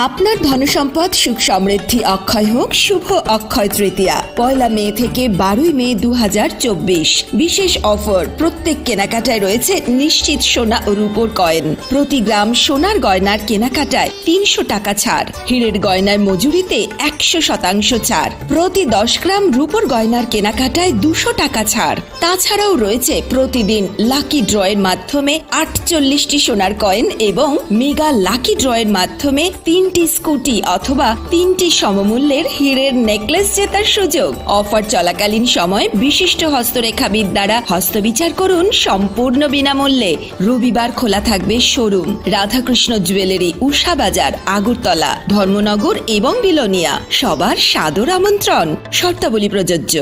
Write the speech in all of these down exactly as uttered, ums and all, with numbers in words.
আপনার ধনসম্পদ সুখ সমৃদ্ধি অক্ষয় হোক শুভ অক্ষয় তৃতীয়া, পয়লা মে থেকে বারোই মে দু হাজার চব্বিশ। বিশেষ অফার, প্রত্যেক কেনাকাটায় রয়েছে নিশ্চিত সোনা ও রূপোর কয়েন। প্রতি গ্রাম সোনার গয়নার কেনাকাটায় তিনশো টাকা ছাড়, হীরের গয়নার মজুরিতে একশো শতাংশ ছাড়, প্রতি দশ গ্রাম রূপোর গয়নার কেনাকাটায় দুশো টাকা ছাড়। তাছাড়াও রয়েছে প্রতিদিন লাকি ড্রয়ের মাধ্যমে আটচল্লিশটি সোনার কয়েন এবং মেগা লাকি ড্রয়ের মাধ্যমে তিনটি স্কুটি অথবা তিনটি সমমূল্যের হীরের নেকলেস জেতার সুযোগ। অফার চলাকালীন সময় বিশিষ্ট হস্তরেখাবিদ দ্বারা হস্তবিচার করুন সম্পূর্ণ বিনামূল্যে। রবিবার খোলা থাকবে শোরুম। রাধাকৃষ্ণ জুয়েলারি, উষা বাজার, আগরতলা, ধর্মনগর এবং বিলোনিয়া। সবার সাদর আমন্ত্রণ। শর্তাবলী প্রযোজ্য।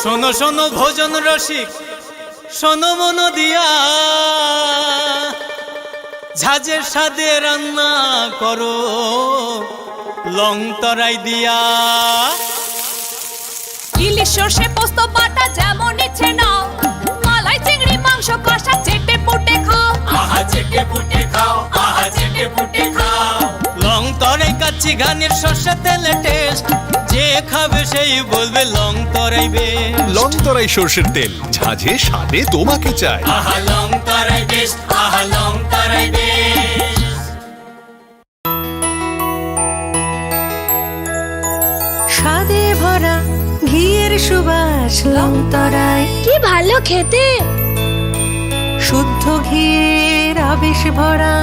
শোনো শোনো ভোজন রসিক, শোনো মন দিয়া, ঝাঁঝের স্বাদে রান্না করো লং তরাই দিয়া। ইলিশ সর্ষে পোস্ত বাটা যেমন ইচ্ছে নাও, মালাই চিংড়ি মাংস কষা চেটে পুটে খাও। আহা চেটে পুটে খাও, আহা চেটে পুটে খাও। লং তরাই কাচ্চি ঘানির সর্ষে তেলে টেস্ট, যে খাবে সেই বলবে লং তরাই বেস্ট। লং তরাই সর্ষের তেল, ঝাঁঝে স্বাদে তোমাকে চাই। আহা লং তরাই বেস্ট, আহা লং তরাই বেস্ট। স্বাদে ভরা ঘিয়ের সুবাস লং তরাই। কি ভালো খেতে! শুদ্ধ ঘিয়ের আবেশ ভরা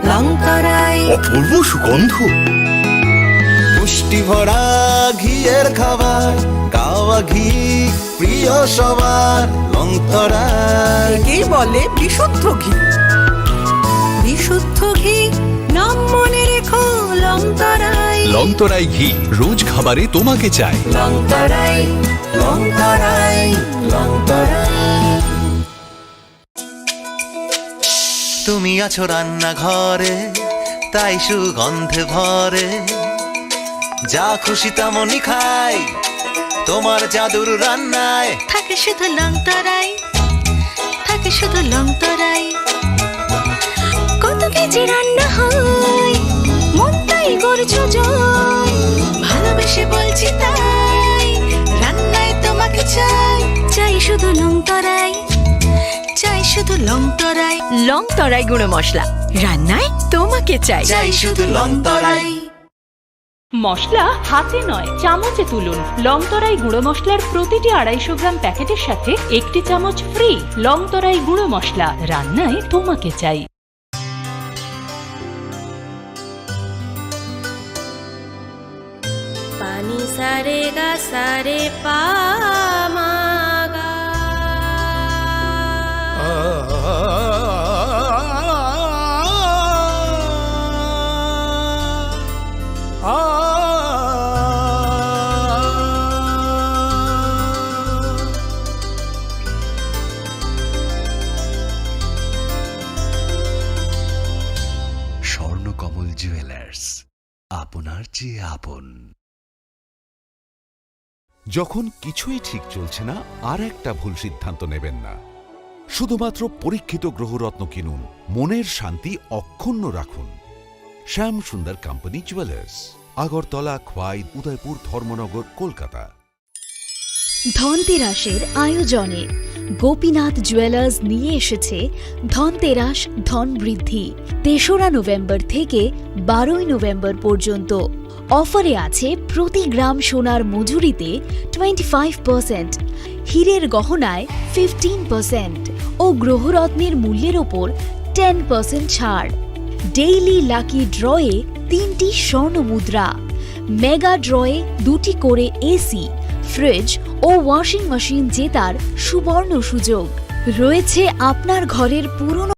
লং তরাই। অপূর্ব সুগন্ধ। পুষ্টি ভরা ঘিয়ের খাবার, গাওয়া ঘি প্রিয় সবার লং তরাই। একেই বলে বিশুদ্ধ ঘি। বিশুদ্ধ ঘি, নাম মনে রেখো লং তরাই। লং তরাই ঘি, রোজ খাবারে তোমাকে চাই। লং তরাই, লং তরাই, লং তরাই। তুমি আছো রান্নাঘরে, তাই সুগন্ধে ভরে। যা খুশি তেমনই খাই, তোমার জাদুর রান্নায়। থাকে শুধু লং তরাই, থাকে শুধু লং তরাই। কত কেজি রান্না হয়, মনটাই করছো জয়। ভালোবেসে বলছি তাই, রান্নায় তোমাকে চাই। চাই শুধু লং তরাই, চাই শুধু লং তরাই। লং তরাই গুঁড়ো মশলা, রান্নায় তোমাকে চাই। চাই শুধু লং তরাই। মশলা হাতে নয়, চামচে তুলুন। লং তরাই গুঁড়ো মশলার প্রতিটি আড়াইশো গ্রাম প্যাকেটের সাথে একটি চামচ ফ্রি। লং তরাই গুঁড়ো মশলা, রান্নায় তোমাকে চাই। Pani sare ga sare pa ma ga. Swarnakamal jewellers, আপনার চেয়ে আপন। যখন কিছুই ঠিক চলছে না, আর একটা ভুল সিদ্ধান্ত নেবেন না। শুধুমাত্র পরীক্ষিত গ্রহরত্ন কিনুন, মনের শান্তি অক্ষুণ্ণ রাখুন। শ্যাম সুন্দর কোম্পানি জুয়েলার্স, আগরতলা, খোয়াই, উদয়পুর, ধর্মনগর, কলকাতা। ধনতেরাসের আয়োজনে গোপীনাথ জুয়েলার্স নিয়ে এসেছে ধনতেরাস ধন বৃদ্ধি। তেসরা নভেম্বর থেকে বারোই নভেম্বর পর্যন্ত। অফারে আছে প্রতি গ্রাম সোনার মজুরিতে টোয়েন্টি ফাইভ পার্সেন্ট, হীরের গহনায় ফিফটিন পার্সেন্ট ও গ্রহরত্নের মূল্যের ওপর টেন পার্সেন্ট ছাড়। ডেইলি লাকি ড্রয়ে তিনটি স্বর্ণ মুদ্রা, মেগা ড্রয়ে দুটি করে এসি, ফ্রিজ ও ওয়াশিং মেশিন জেতার সুবর্ণ সুযোগ। রয়েছে আপনার ঘরের পুরনো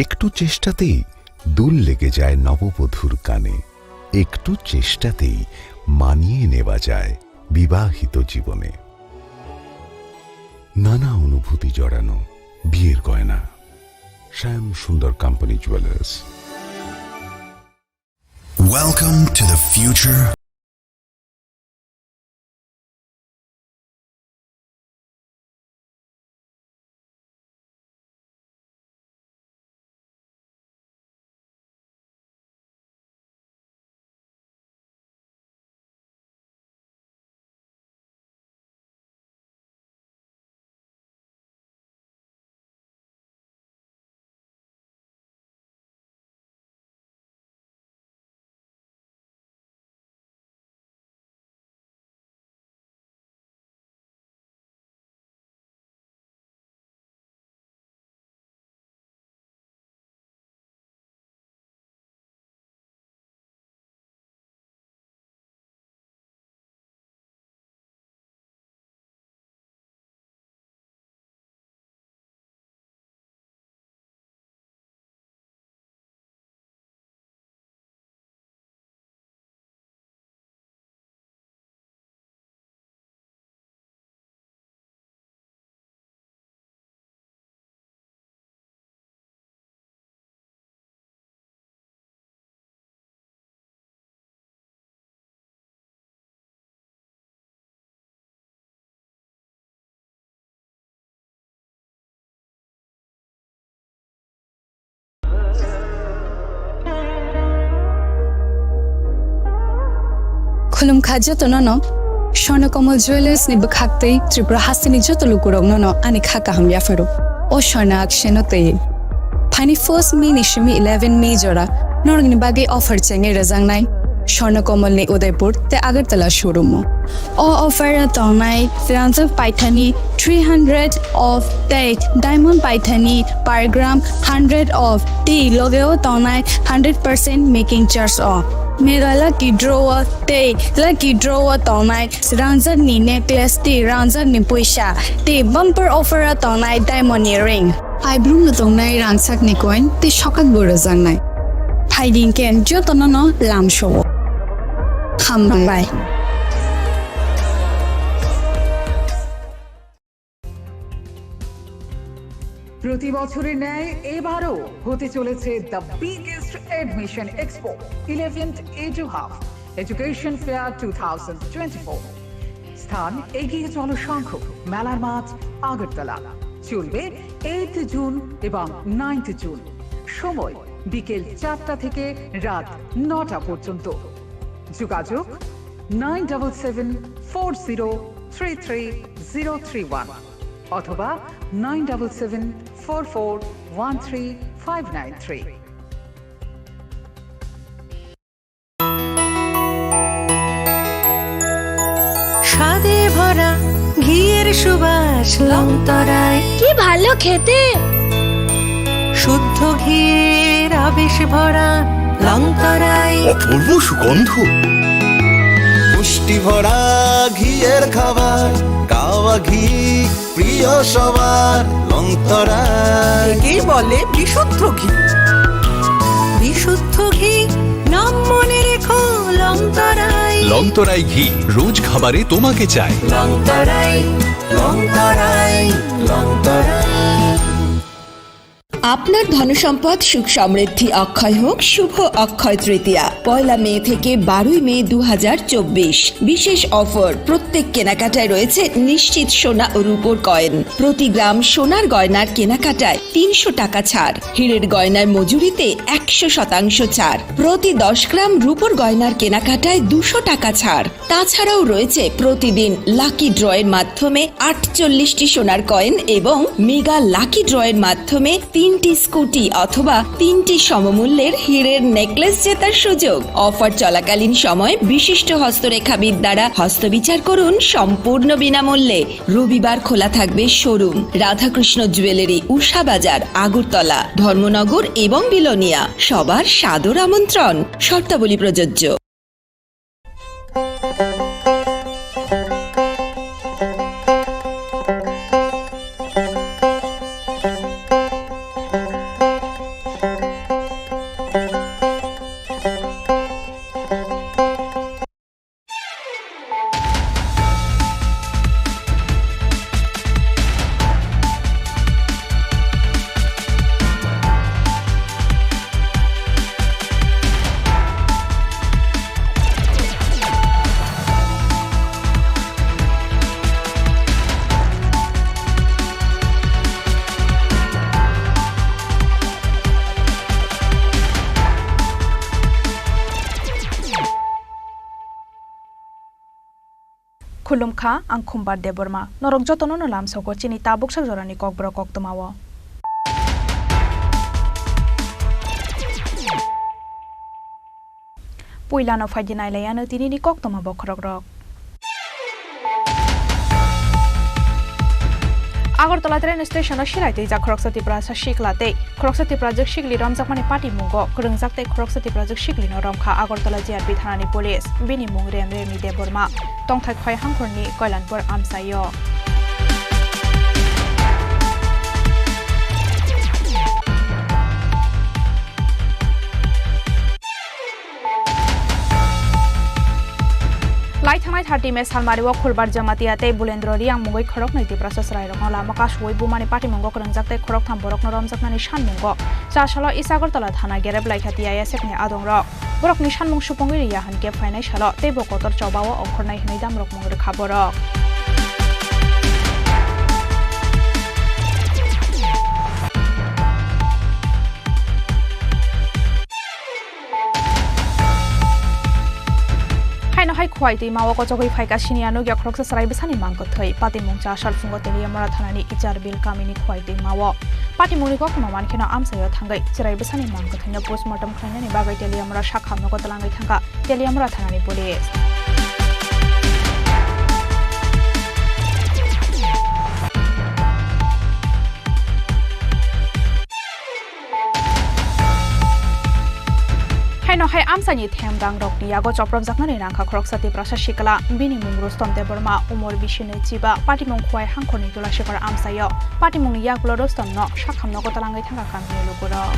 একটু চেষ্টাতেই দুল লেগে যায় নববধূর কানে, একটু চেষ্টাতেই মানিয়ে নেওয়া যায় বিবাহিত জীবনে। নানা অনুভূতি জড়ানো বিয়ের গয়না। শ্যাম সুন্দর company jewellers. Welcome to the future. Khulumkha jotono no, Swarna Kamal Jewellers ni bwkhak twi Tripura hasteni joto lukurokno no ani kha kaham yapharo. O Swarna Akshay no twi. Phaini first May ni simi eleven May jora norokni bagwi offer chengwi rwjaknai Swarna Kamal ni Udaipur tei Agartala showroom o. O offer o tongnai rangjak paithani three hundred off tei diamond paithani per gram hundred off tei loge o tongnai hundred percent making charge o. Mega lucky draw o tei lucky draw o tongnai rangjak ni necklace tei rangjak ni puisa tei bumper offer o tongnai diamond ni ring. Paibrung no tongnai rangchak ni coin tei sokak bo rwjaknai. Phaidi khe jotono no lamsao. Hambai. প্রতি বছরের ন্যায় এবারও হতে চলেছে the biggest admission expo, eleventh Eduhub Education Fair two thousand twenty-four। স্থান এগিয়ে চলো সংঘ, মেলার মাঠ, আগরতলা। চলবে এইট জুন এবং নাইন্থ জুন। সময় বিকেল চারটা থেকে রাত নটা পর্যন্ত। যোগাযোগ nine double seven four zero three three zero three one অথবা nine double seven four four one three five nine three. স্বাদে ভরা ঘিয়ের সুবাস লংতরায়। কি ভালো খেতে! শুদ্ধ ঘিয়ের আবেশ ভরা লংতরায়। অপূর্ব সুগন্ধ। পুষ্টি ভরা ঘিয়ের খাবার, গাওয়া ঘি প্রিয় সবার, লংতরায়। একেই বলে বিশুদ্ধ ঘি। বিশুদ্ধ ঘি, নাম মনে রেখো, লংতরায়। লংতরায় ঘি, রোজ খাবারে তোমাকে চাই। লংতরায়, লংতরায়, লংতরায়। আপনার ধনসম্পদ, সুখ সমৃদ্ধি অক্ষয় হোক শুভ অক্ষয় তৃতীয়া, পয়লা মে থেকে বারোই মে দু হাজার চব্বিশ। বিশেষ অফার, প্রত্যেক কেনাকাটায় রয়েছে নিশ্চিত সোনা ও রূপোর কয়েন। প্রতি গ্রাম সোনার গয়নার কেনাকাটায় তিনশো টাকা ছাড়, হীরের গয়নার মজুরিতে একশো শতাংশ ছাড়, প্রতি দশ গ্রাম রূপোর গয়নার কেনাকাটায় দুশো টাকা ছাড়। তাছাড়াও রয়েছে প্রতিদিন লাকি ড্রয়ের মাধ্যমে আটচল্লিশটি সোনার কয়েন এবং মেগা লাকি ড্রয়ের মাধ্যমে তিনটি স্কুটি অথবা তিনটি সমমূল্যের হীরের নেকলেস জেতার সুযোগ। অফার চলাকালীন সময় বিশিষ্ট হস্তরেখাবিদ দ্বারা হস্তবিচার করুন সম্পূর্ণ বিনামূল্যে। রবিবার খোলা থাকবে শোরুম, রাধাকৃষ্ণ জুয়েলারি, উষা বাজার, আগরতলা, ধর্মনগর এবং বিলোনিয়া। সবার সাদর আমন্ত্রণ। শর্তাবলী প্রযোজ্য। Khulumkha, ang Khumbar Debbarma. Norok jotono no lamsogo chini tabuksa jorani kokborok koktwmao. Puilano phaidi nailaiano tinini koktwma bokhorokrok. Agartala train station-o silai twijak khoroksa Tiprasa sikla tei khoroksa Tiprajwk sikli romjakmani patimungo kwrwngjak tei khoroksa Tiprajwk siklino romkha Agartala G R P thanani police. Bini mung Rem Remi Debbarma, tongthai Khoi Hangkhorni Koilanpur amchaio. Lai thangnai thirty May salmario Khulbar Jamatia tei Bulendro Riang mungwi khoroknwi Tiprasa chwrairokno lama kasuwi bumani patimungo kwrwngjak tei khoroktham borokno romjaknani sanmungo Chasalo East Agartala thana gerep laikha T I S F ni adongrok. Borokni sanmung supungwi riya hwnkhe phainai salo teibo kotor chobao ongkhornai hwnwi damrokmung rwkha borok. Haino hai Khowai twima o kochogwi phaikha siniya nukya khoroksa chwrai bwsani mang kwthwi. Patimung cha salphungo Teliamura thanani Icharbil kamini Khowai twima o. Patimungni koktwma mankheno amchaio thangwi chwrai bwsani mang kwthwino postmortem khlainani bagwi Teliamura sakhamno kwtalangwi thangkha Teliamura thanani police. Haino hai amchaini them rangrokni yago chopropjaknani nangkha khoroksa Tiprasa sikla, bini mung Rustom Debbarma, umor bisi nwi chiba, patimung Khowai hangkhorni Tulasikhor amchaio. Patimungni yagulo Rustomno sakhamno kwtalangwi thangkha kamini lukurok.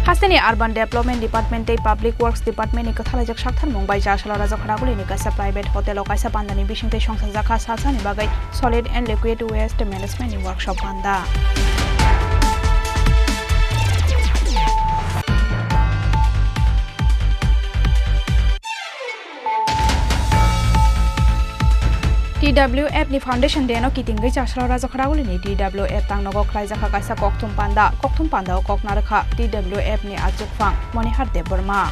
Hasteni Urban Development Department tei Public Works Department ni kwthalaijak saktharmung bai Chasalo Rajakhoragulini kaisa private hotel o kaisa pandani bisingtwi songsajakha salsani bagwi solid and liquid waste management ni workshop panda. T W F ni Foundation Day no kitingwi Chasalo Rajakhoragulini T W F tangnogo khlaijakha kaisa kokthum panda. Kokthum panda o kok narwkha T W F ni achukphang Monihar Debbarma.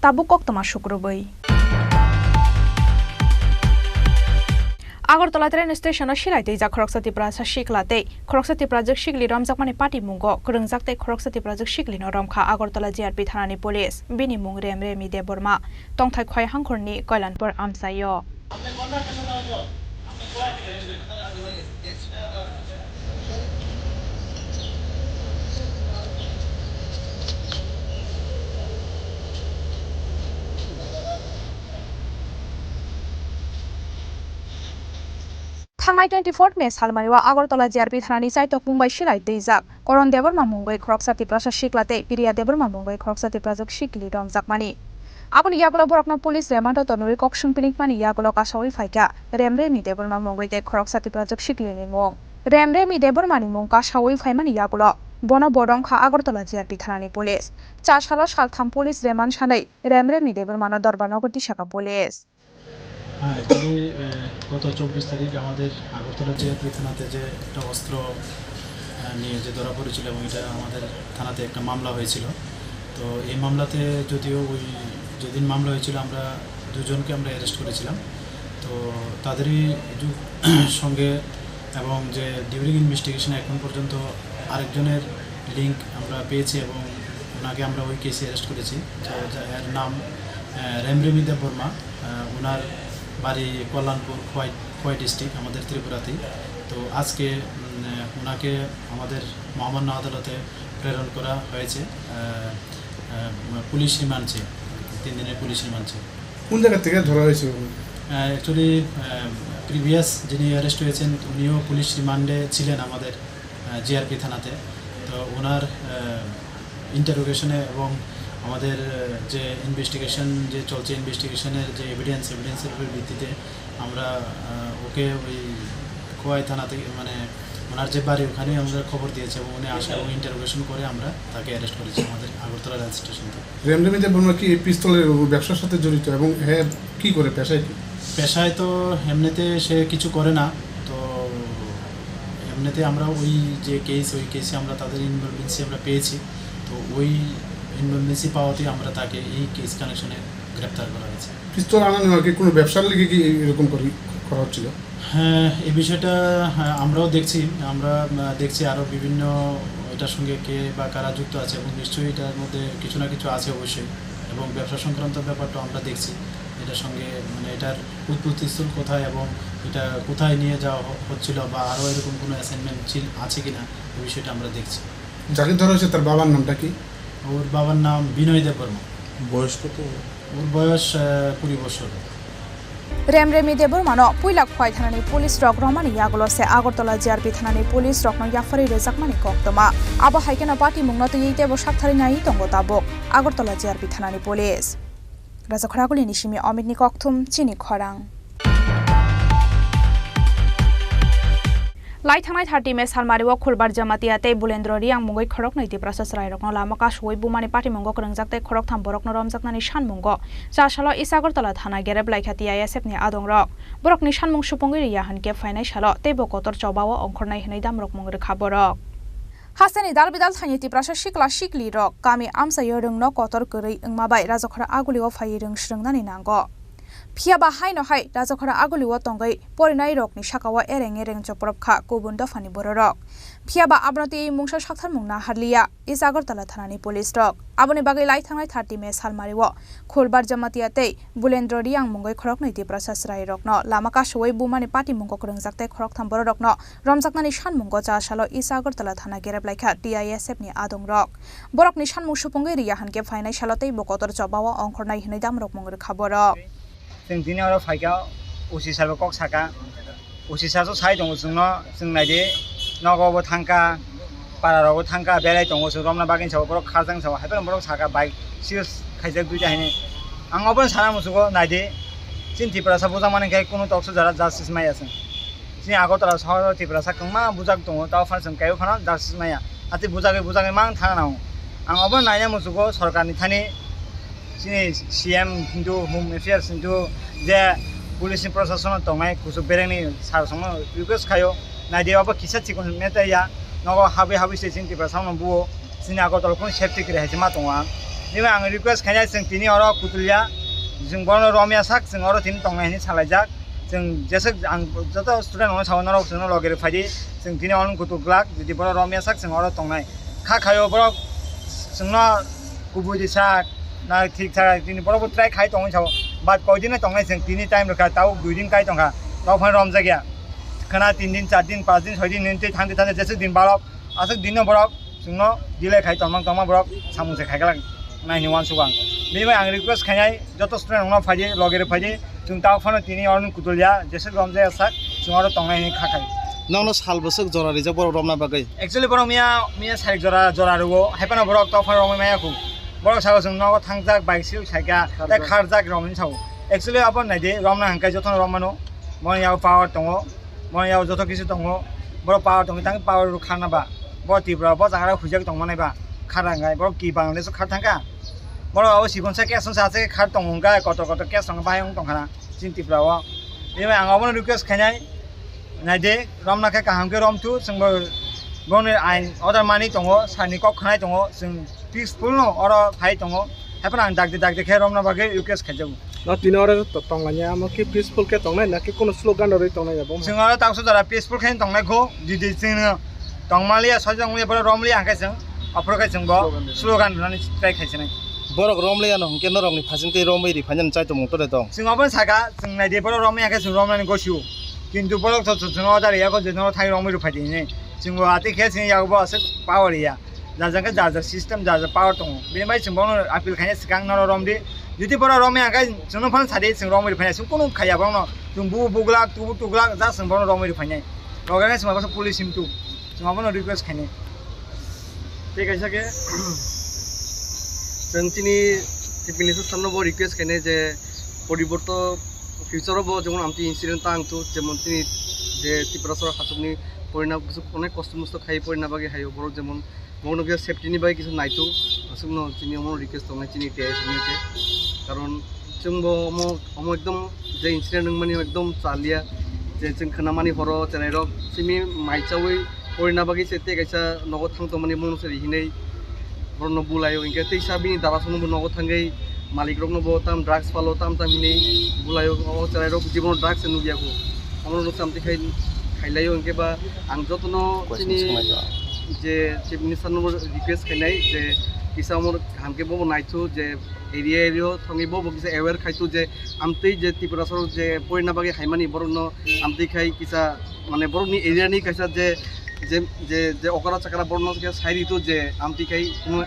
Tabuk koktwma sukrubwi. Agartala train station o silai twijak khoroksa Tiprasa sikla tei khoroksa Tiprajwk sikli romjakmani patimungo kwrwngjak tei khoroksa Tiprajwk siklino romkha Agartala G R P thanani police. Bini mung Remremi Debbarma, tongthai Khowai hangkhorni Koilanpur amchaio. Thangnai twenty-four May salmani o Agartala G R P thanani chaitok mung bai silai twijak Koron Debbarma mungwi khoroksa Tiprasa sikla tei Priya Debbarma mungwi khoroksa Tiprajwk sikli romjakmani. Aboni yagulo borokno police remand o tonwi kok swng pinikmani yagulo kasawi phaikha Remremi Debbarma mungwi tei khoroksa Tiprajwk siklini mung. Remremi Debbarmani mung kasawi phaimani yagulo bono bo romkha Agartala G R P thanani police. Chasalo saltham police remand sanwi Remremi Debbarmano Dorbarnogo tisakha police. হ্যাঁ, actually, আহ, গত চব্বিশ তারিখ আমাদের আগরতলা জিআরপি থানাতে যে একটা অস্ত্র, আহ, নিয়ে যে ধরা পড়েছিল এবং এটা আমাদের থানাতে একটা মামলা হয়েছিল। তো এই মামলাতে যদিও ওই যেদিন মামলা হয়েছিল আমরা দুজনকে আমরা অ্যারেস্ট করেছিলাম। তো তাদেরই যু-, সঙ্গে এবং যে ডিউরিং ইনভেস্টিগেশনে এখন পর্যন্ত আরেকজনের লিংক আমরা পেয়েছি এবং ওনাকে আমরা ওই কেসে অ্যারেস্ট করেছি। তো যা-, এর নাম, আহ, রেমরেমি দেববর্মা। আহ, ওনার বাড়ি কল্যাণপুর, খোয়াই, খোয়াই ডিস্ট্রিক্ট, আমাদের ত্রিপুরাতেই। তো আজকে, উম, আহ, ওনাকে আমাদের মহামান্য আদালতে প্রেরণ করা হয়েছে, আহ, আহ, পুলিশ রিমান্ড চেয়ে, তিন দিনের পুলিশ রিমান্ড চেয়ে। কোন জায়গা থেকে ধরা হয়েছিল ওনাকে? আহ, actually, আহ, প্রিভিয়াস যিনি অ্যারেস্ট হয়েছেন, উনিও পুলিশ রিমান্ডে ছিলেন আমাদের, আহ, জিআরপি থানাতে। তো ওনার, আহ, ইন্টারোগেশনে এবং আমাদের, আহ, যে ইনভেস্টিগেশন যে চলছে, ইনভেস্টিগেশনের যে এভিডেন্স, এভিডেন্সের উপর ভিত্তিতে আমরা, আহ, ওকে ওই খোয়াই থানা থেকে, মানে, ওনার যে বাড়ি, ওখানেই আমরা খবর দিয়েছি এবং উনি আসে এবং ইন্টারোগেশন করে আমরা তাকে অ্যারেস্ট করেছি আমাদের আগরতলা রেল স্টেশন থেকে। রেমরেমি দেববর্মা কি এই পিস্তলের ব্যবসার সাথে জড়িত এবং হ্যাঁ, কি করে, পেশায় কি? পেশায় তো এমনিতে সে কিছু করে না, তো এমনিতে আমরা ওই যে কেস, ওই কেসে আমরা তাদের ইনভলভমেন্সি আমরা পেয়েছি, তো ওই ইনভলভমেন্সি পাওয়াতেই আমরা তাকে এই কেস কানেকশনে গ্রেপ্তার করা হয়েছে। পিস্তল আনা নেওয়া কি কোনো ব্যবসার লেগে কি এরকম করি করা হচ্ছিল? হ্যাঁ, এই বিষয়টা, হ্যাঁ, আমরাও দেখছি। আমরা, আহ, দেখছি আরও বিভিন্ন এটার সঙ্গে কে বা কারা যুক্ত আছে এবং নিশ্চয়ই এটার মধ্যে কিছু না কিছু আছে অবশ্যই। এবং ব্যবসা সংক্রান্ত ব্যাপারটা আমরা দেখছি। এটার সঙ্গে, মানে, এটার উৎপত্তিস্থল কোথায় এবং এটা কোথায় নিয়ে যাওয়া হ-, হচ্ছিল বা আরও এরকম কোনো অ্যাসাইনমেন্ট ছিল, আছে কিনা, এই বিষয়টা আমরা দেখছি। যাকে ধরা হয়েছে তার বাবার নামটা কি? ওর বাবার নাম বিনয় দেববর্মা। বয়স কত? ওর বয়স, আহ, কুড়ি বছর। Remremi Debbarmano puila Khowai thanani police rok romani yagulo se Agartala G R P thanani police rokno yapharwi rwjakmani koktwma. Abo hai kheno patimungno twiwi teibo saktharwi naiwi tongo tabuk Agartala G R P thanani police. Rajakhoragulini simi Omitni kokthum, chini khorang. Lai thangnai thirty May salmari o Khulbar Jamatia tei Bulendra Reang mungwi khoroknwi Tiprasa chwrairokno lama kasui bumani patimungo kwrwngjak tei khoroktham borokno romjaknani sanmungo cha salo East Agartala thana gerep laikha T I S F ni adongrok. Borokni sanmung supungwi riya hinkhe phainai salo teibo kotor chobao ongkhornai hwnwi damrok mung rwkha borok. Hasteni dal bidal thani Tiprasa sikla siklirok kami amchaio rwngno kotor kwrwi wngma bai Rajakhara Agulio phaiwi rwng srwngnani nango. Phiya ba haino hai Rajakhara Agulio tongwi porinairokni sakao ereng ereng chopropkha kubun dophani bororok. Phiya ba abono tei mungsa saktharmung naharliya East Agartala thanani police rok. Aboni bagwi lai thangnai thirty May salmario Khulbar Jamatia tei Bulendra Reang mungwi khoroknwi Tiprasa chwrairokno lama kasui bumani patimungo kwrwngjak tei khoroktham bororokno romjaknani sanmungo cha salo East Agartala thana gerep laikha T I S F ni adongrok. Borokni sanmung supungwi riya hinkhe phainai salo teibo kotor chobao ongkhornai hwnwi damrok mung rwkha borok. Chwng tini oro phaikha, O C sir bo kok sakha. O C sir so sai tongo chwngno, chwng naidi, nogo bo thangkha, para rogo thangkha, belai tongo chwng romna bagwi sabo, borok kharjang sabo, hai phano borok sakha bike seize khaijak duita hinwi. Ang obono sana muchugo, naidi, chini Tiprasa bujak mani khe kunu toksa jora justice maya chwng. Chini Agartala sohor Tiprasa kwbangma bujak tongo, tao phano chwng kaiwi phano justice maya. Ati bujagwi bujagwi mang thana nango. Ang obono naina muchugo sorkarni thani chini C M hintu, Home Affairs hintu, je police ni proshasano tongnai kuchuk berengni sir songno request khaio, naidi obo kisa chikon mete ya, nogo habwi habwi se chini Tiprasa no buo, chini Agartala kunu safety kwrwi hai se ma tongo ang. Nima ang request khainai chwng tini oro kutulya, chwng bono romya sak, chwng oro tini tongnai hinwi salaijak. Chwng jeswk ang joto student rokno sao, norok chwngno logi rw phaidi, chwng tini ono kutuk glak, jodi borok romya sak chwng oro tongnai. Kha khaio borok chwngno kubui di sak, na thik sak, tini borok bo try khai tongwi sao, but koi din tongnai chwng tini time rwkha, tabuk dui din kai tongkha, tok phano romjakya. Khwna tin din, char din, panch din, soi din, nini twi thangdi thangdi jeswk din balok, aswk dinno borok chwngno delay khai tongmang tongma borok samung se khaiglak nai hinwi uansuk ang. Bini bai ang request khainai joto student rokno phaidi, logi rw phaidi, chwng tabuk phano tini oro kutulya, jeswk romjaya sak, chwng oro tongnai hinwi kha khai. Nokno sal bwswk jora rijak borok romna bagwi? Actually borok miya, miya sarik jora, jora rwo, hai phano borok tok phano romwi maya khu. Borok sao chwng nogo thangjak, bike seize khaikha, tei kharjak rok hinwi sao. Actually abo naidi, romna hwnkhe jotono rommano, bono yago power tongo. Bono yago joto kisu tongo, borok power tongwi tang power rok kharna ba, bo Tripura bo jaga huijak tongmani ba, khar rang gai borok ki Bangladesh khar thangkha, borok abo sibon sa case sa se khar tongo hwnkha, kotor kotor case tongo bahai wng tongkha na chini Tripura o. Bini bai ang abono request khainai, naide romna khe kaham khe romthu, chwngbo boni ain order mani tongo, sani kok khanai tongo, chwng peaceful no oro phai tongo, hai phano ang dakti dakti khe romna bagwi request khaijago. No tini oro to-, tonglanya, amo khe peaceful khe tongnai, na khe kono slogan rwi tongnai abo? Chwng oro taksa jora peaceful khe tongnai kho, jodi chwng tongmaliya, sojong liya, borok romliya hwnkhe chwng, aphuru khe chwng bo slogan rwnani try khaisinai. Borok romliya no hwnkhe norokni phasing tei romwi riphainani chai tongmung tore tong? Chwng obo saka, chwng naidi borok romliya hwnkhe chwng romnani gosio. Kintu borok to chwng order riyakho je norok thai romwi rwphai di hinwi. Chwng bo atwi khe chwng yago bo aswk power ya. Jar jar khe jar jar system, jar jar power tongo. Bini bai chwng bono appeal khaina swkang norok romdi. Jodi borok romya khe chwngno phano sadi chwng romwi rwphainai. Chwng kunu khaiya bono. Chwng bu buglak, tubu tuglak, just chwng bono romwi rwphainai. Rogwi khe chwng masa police himtu. Chwng abono request khainai. Tei kaisa khe chwng chini Chief Minister sir no bo request khainai je poriborto future o bo jemon amtwi incident ta wngthu, jemon chini je Tiprasa hasukni porina onek kosto mosto khai porina bagwi haio borok jemon Bono khe safety ni bai kisa naithok, aswkno chini omo request tongnai chini T I S ni khe. Karon chwngbo omo, omo ekdom je incident wngmani ekdom chaliya, je chwng khwnamani horo cherairok simi maichaui porina bagwi se tei kaisa nogo thang tongmani bono se rihinai borokno bulaio, hinkhe teisa bini dara sono bo nogo thangwi malik rokno bo tam drugs palo tam tam hinwi bulaio, o cherairok jibono drugs se nukya kho. Omo no samtwi khai khailaio, hinkhe ba ang jotono chini je Chief Minister no request khainai je kisa omo kaham khe bobo naithu je area area o thangwi bobo kisa aware khaithu je amtwi je Tiprasa rok je porina bagwi haimani borokno amtwi khai kisa mane borokni area ni kaisa je, je, je, je okra chakra borokno khe sai ritu je amtwi khai kuno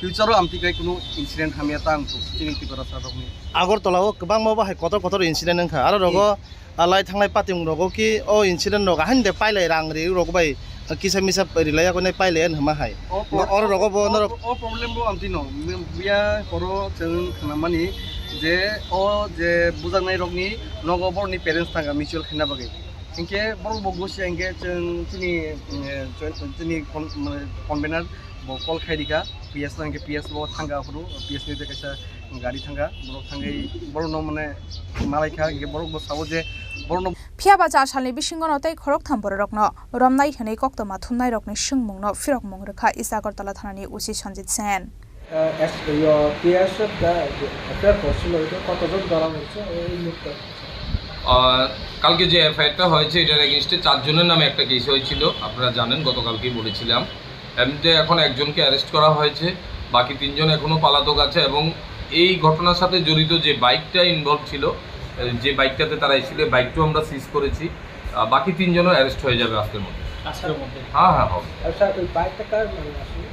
future o amtwi khai kuno incident hamya ta wngthok chini Tiprasa rokni. Agartala o kwbangma bo hai kotor kotor incident wngkha, aro rogo, hmm, a lai thanglai patimung rogo ki o incident rok ahaini de pailai rang ri rok bai kisa misa rilai yakoni pailai ani hwnma hai. O pro-, oro rogo bo o, norok o problem bo amtwi no, buya horo chwng khwnamani je o je bujaknai rokni nogo borokni parents thangkha mutual khaina bagwi. Hinkhe borok bo gosi hinkhe chwng chini, eh, chini con-, mane convener bo call khai rikha P S no, hinkhe P S bo thangkha aphuru, P S ni kaisa gari thangkha, borok thangwi borokno mane malaikha, hinkhe borok bo sao je borokno. Phiya ba cha salni bisingo no tei khoroktham bororokno romnai hwnwi koktwma thumnairokni swngmungno phirokmung rwkha East Agartala thanani O C Sanjit Sen. আহ, এস-, ইয়ে, PS F দা-, এফআইআর করছিল, ওইটা কতজন ধরা হয়েছে এই মুহূর্তে? আহ, কালকে যে এফআইআরটা হয়েছে, এটার এগেইনস্টে চারজনের নামে একটা কেস হয়েছিল, আপনারা জানেন, গতকালকেই বলেছিলাম। এমনিতে এখন একজনকে অ্যারেস্ট করা হয়েছে, বাকি তিনজন এখনও পলাতক আছে এবং এই ঘটনার সাথে জড়িত যে বাইকটা ইনভলভ ছিল, এ, যে বাইকটাতে তারা এসেছিল, এই বাইকটাও আমরা সিজ করেছি। আহ, বাকি তিনজনও অ্যারেস্ট হয়ে যাবে আজকের মধ্যে। আজকের মধ্যে? হ্যাঁ, হ্যাঁ, হবে। আচ্ছা, ওই বাইকটা কার নামে আসলে?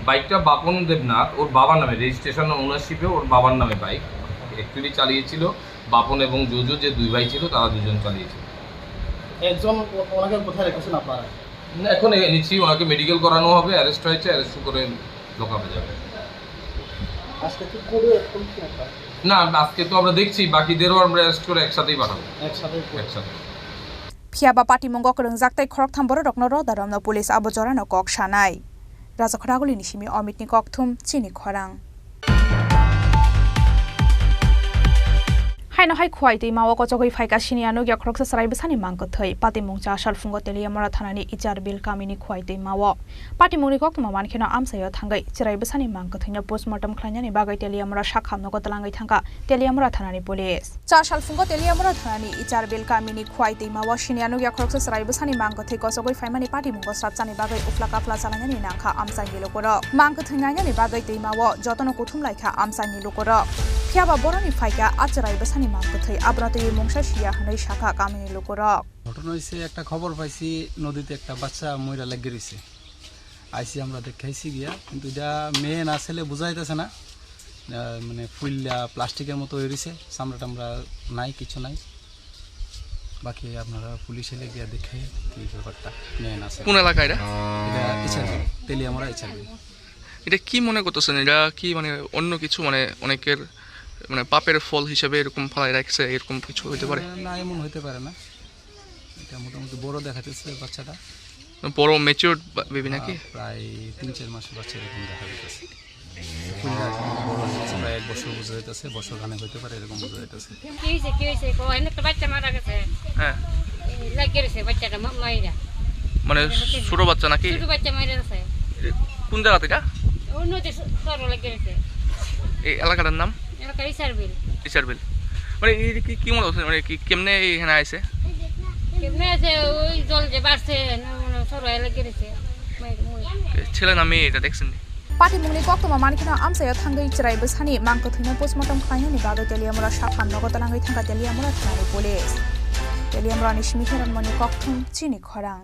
বাইকটা বাপন দেবনাথ, ওর বাবার নামে, রেজিস্ট্রেশন ওনারশিপে ওর বাবার নামে বাইক। অ্যাকচুয়ালি চালিয়েছিল বাপন এবং জোজো, যে দুই ভাই ছিল, তারা দুজন চালিয়েছিল। একজন ও-, ওনাকে কোথায় রেখেছেন আপনারা? না, এখন এ-, এনেছি, ওনাকে মেডিকেল করানো হবে, অ্যারেস্ট হয়েছে, অ্যারেস্ট করে লকআপে যাবে। আজকে কি করে এখন কি আপনারা? না, আজকে তো আমরা দেখছি, বাকিদেরও আমরা অ্যারেস্ট করে একসাথেই পাঠাবো। একসাথে করে। একসাথে। Phiya ba patimungo kwrwngjak tei khoroktham bororokno roda romno police abo jorano kok sanai. Raja Khoragulini simi Omitni kokthum chini khorang. Haino hai Khowai twima o kochogwi phaikha siniya nukya khoroksa chwrai bwsani mang kwthwi. Patimung cha salphungo Teliamura thanani Icharbil kamini Khowai twima o. Patimungni koktwma mankheno amchaio thangwi chwrai bwsani mang kwthwino postmortem khlainani bagwi Teliamura sakham nogo twlangwi thangkha Teliamura thanani police. Cha salphungo Teliamura thanani Icharbil kamini Khowai twima o siniya nukya khoroksa chwrai bwsani mang kwthwi kochogwi phaimani patimungo swrapchani bagwi uphla kaphla chalainani nangkha amchaini lukurok. Mang kwthwi nainani bagwi twima o jotono kuthum laikha amchaini lukurok. Phiya ba boroni phaikha a chwrai bwsani mang kwthwi, abono twiwi mungsa siya hwnwi sakha kamini lukurok. ঘটনা হয়েছে, একটা খবর পাইছি নদীতে একটা বাচ্চা মইরা লেগে রয়েছে। আইসি আমরা দেখাইছি গিয়া, কিন্তু এটা মেয়ে না ছেলে বোঝা যাইতেছে না। আহ, মানে ফুইল্লা প্লাস্টিকের মতো হয়ে রয়েছে, চামড়া টামড়া নাই, কিছু নাই। বাকি আপনারা পুলিশ এলে গিয়া দেখে কি ব্যাপারটা, মেয়ে না ছেলে। কোন এলাকা এটা? এটা ইছারবিল, তেলিয়ামুড়া ইছারবিল। এটা কি মনে করতেছেন? এটা কি মানে অন্য কিছু, মানে অনেকের মানে পাপের ফল হিসেবে এরকম ফালাই রাখছে, এরকম কিছু হইতে পারে? না, এমন হইতে পারে না। এটা মোটামুটি বড় দেখা যাচ্ছে বাচ্চাটা। বড় ম্যাচিউরড বেবি নাকি? হ্যাঁ, প্রায় তিন চার মাসের বাচ্চা এরকম দেখা যাচ্ছে। কুইন্টাল বড় হয়ে গেছে, প্রায় এক বছর বোঝা যাইতেছে, বছর খানেক হইতে পারে, এরকম বোঝা যাইতেছে। কি হয়েছে, কি হয়েছে? কো, এনে তো বাচ্চা মারা গেছে। হ্যাঁ। এই লাগিয়ে রয়েছে বাচ্চাটা, মা-, মাইরা। মানে এটা হচ্ছে ছোট বাচ্চা নাকি? ছোট বাচ্চা মারা গেছে। এ, কোন জায়গা থেকে? ওই নদীর স-, তলে লাগিয়ে রয়েছে। এই এলাকাটার নাম? এলাকা ইসারবিল। ইসারবিল। মানে এই কি, কি মনে হচ্ছে? মানে কি কেমনে এখানে আইছে? কেমনে আছে? ওই জল যে বাড়ছে, না, মানে সরাই লাগিয়ে রয়েছে। মাই-, মাই- এ, ছেলে না মেয়ে এটা দেখছেন? Patimungni koktwma mankheno amchaio thangwi chwrai bwsani mang kwthwino postmortem khlainani bagwi Teliamura sakham nogo twlangwi thangkha Teliamura thanani police. Teliamurani simi Hiranmoni kokthum chini khorang.